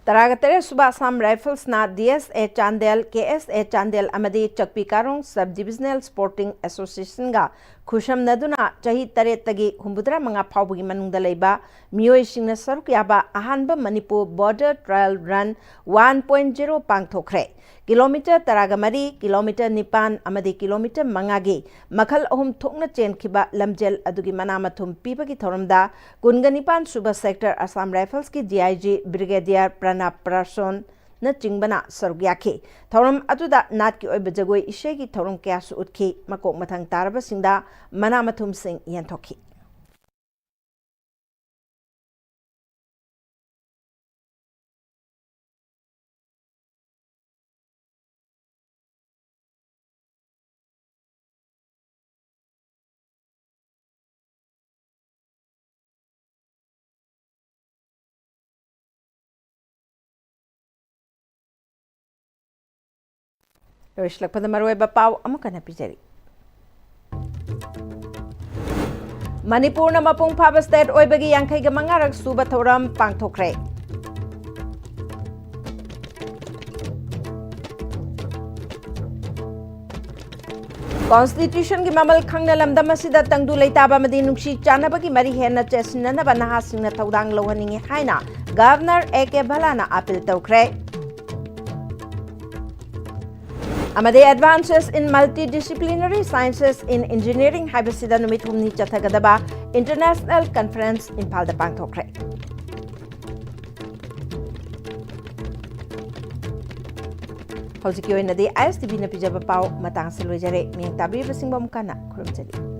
ꯇꯔꯥꯒ ꯇꯔꯦꯠ ꯁꯨꯕ ꯑꯁꯥꯝ ꯔꯥꯏꯐꯜꯁꯅ ꯗꯤ ꯑꯦꯁ ꯑꯦ ꯆꯥꯟꯗꯦꯜ, ꯀꯦ ꯑꯦꯁ ꯑꯦ ꯆꯥꯟꯗꯦꯜ ꯑꯃꯗꯤ ꯆꯛꯄꯤ ꯀꯥꯔꯣꯡ Sub Divisional Sporting Associationꯒ ꯈꯨꯠꯁꯝꯅꯗꯨꯅ ꯆꯍꯤ ꯇꯔꯦꯠꯇꯒꯤ ꯍꯨꯝꯐꯨꯇꯔꯥ ꯃꯉꯥ ꯐꯥꯎꯕꯒꯤ ꯃꯅꯨꯡꯗ ꯂꯩꯕ ꯃꯤꯑꯣꯏꯁꯤꯡꯅ ꯁꯔꯨꯛ ꯌꯥꯕ ꯑꯍꯥꯟꯕ Manipur Border Trial Run one point zero ꯄꯥꯡꯊꯣꯛꯈ꯭ꯔꯦ꯫ ꯀꯤꯂꯣꯃꯤꯇꯔ ꯇꯔꯥꯒ ꯃꯔꯤ, ꯀꯤꯂꯣꯃꯤꯇꯔ ꯅꯤꯄꯥꯟ ꯑꯃꯗꯤ ꯀꯤꯂꯣꯃꯤꯇꯔ ꯃꯉꯥꯒꯤ ꯃꯈꯜ ꯑꯍꯨꯝ ꯊꯣꯛꯅ ꯆꯦꯟꯈꯤꯕ ꯂꯝꯖꯦꯜ ꯑꯗꯨꯒꯤ ꯃꯅꯥ ꯃꯊꯨꯝ ꯄꯤꯕꯒꯤ ꯊꯧꯔꯝꯗ ꯀꯨꯟꯒ ꯅꯤꯄꯥꯟ ꯁꯨꯕ Sector Assam Riflesꯀꯤ D I G Brigadier Pranab Prasonꯅꯆꯤꯡꯕꯅ ꯁꯔꯨꯛ ꯌꯥꯈꯤ꯫ ꯊꯧꯔꯝ ꯑꯗꯨꯗ ꯅꯥꯠꯀꯤ ꯑꯣꯏꯕ ꯖꯒꯣꯏ ꯏꯁꯩꯒꯤ ꯊꯧꯔꯝ ꯀꯌꯥꯁꯨ ꯎꯠꯈꯤ꯫ ꯃꯀꯣꯛ ꯃꯊꯪ ꯇꯥꯔꯕꯁꯤꯡꯗ ꯃꯅꯥ ꯃꯊꯨꯝꯁꯤꯡ ꯌꯦꯟꯊꯣꯛꯈꯤ꯫ ꯂꯣꯏꯁꯤꯜꯂꯛꯄꯗ ꯃꯔꯨꯑꯣꯏꯕ ꯄꯥꯎ ꯑꯃꯨꯛ ꯍꯟꯅ ꯄꯤꯖꯔꯤ꯫ ꯃꯅꯤꯄꯨꯔꯅ ꯃꯄꯨꯡ ꯐꯥꯕ state ꯑꯣꯏꯕꯒꯤ ꯌꯥꯡꯈꯩꯒ ꯃꯉꯥꯔꯛ ꯁꯨꯕ ꯊꯧꯔꯝ ꯄꯥꯡꯊꯣꯛꯈ꯭ꯔꯦ꯫ Constitutionꯒꯤ ꯃꯃꯜ ꯈꯪꯅ ꯂꯝꯗꯝ ꯑꯁꯤꯗ ꯇꯪꯗꯨ ꯂꯩꯇꯥꯕ ꯑꯃꯗꯤ ꯅꯨꯡꯁꯤ ꯆꯥꯟꯅꯕꯒꯤ ꯃꯔꯤ ꯍꯦꯟꯅ ꯆꯦꯠꯁꯤꯟꯅꯅꯕ ꯅꯍꯥꯁꯤꯡꯅ ꯊꯧꯗꯥꯡ ꯂꯧꯍꯟꯅꯤꯡꯏ ꯍꯥꯏꯅ Governor A K ꯚꯂꯥꯅ appeal ꯇꯧꯈ꯭ꯔꯦ꯫ ꯑꯃꯗꯤ Advances in Multidisciplinary Sciences in Engineering ꯍꯥꯏꯕꯁꯤꯗ ꯅꯨꯃꯤꯠ ꯍꯨꯝꯅꯤ ꯆꯠꯊꯒꯗꯕ international conference ꯏꯝꯐꯥꯜꯗ ꯄꯥꯡꯊꯣꯛꯈ꯭ꯔꯦ꯫ ꯍꯧꯖꯤꯛꯀꯤ ꯑꯣꯏꯅꯗꯤ ISTVꯅ ꯄꯤꯖꯕ ꯄꯥꯎ ꯃꯇꯥꯡꯁꯤ ꯂꯣꯏꯖꯔꯦ꯫ ꯃꯤꯠꯌꯦꯡ ꯇꯥꯕꯤꯔꯤꯕꯁꯤꯡꯕꯨ ꯑꯃꯨꯛ ꯍꯟꯅ ꯈꯨꯔꯨꯝꯖꯔꯤ꯫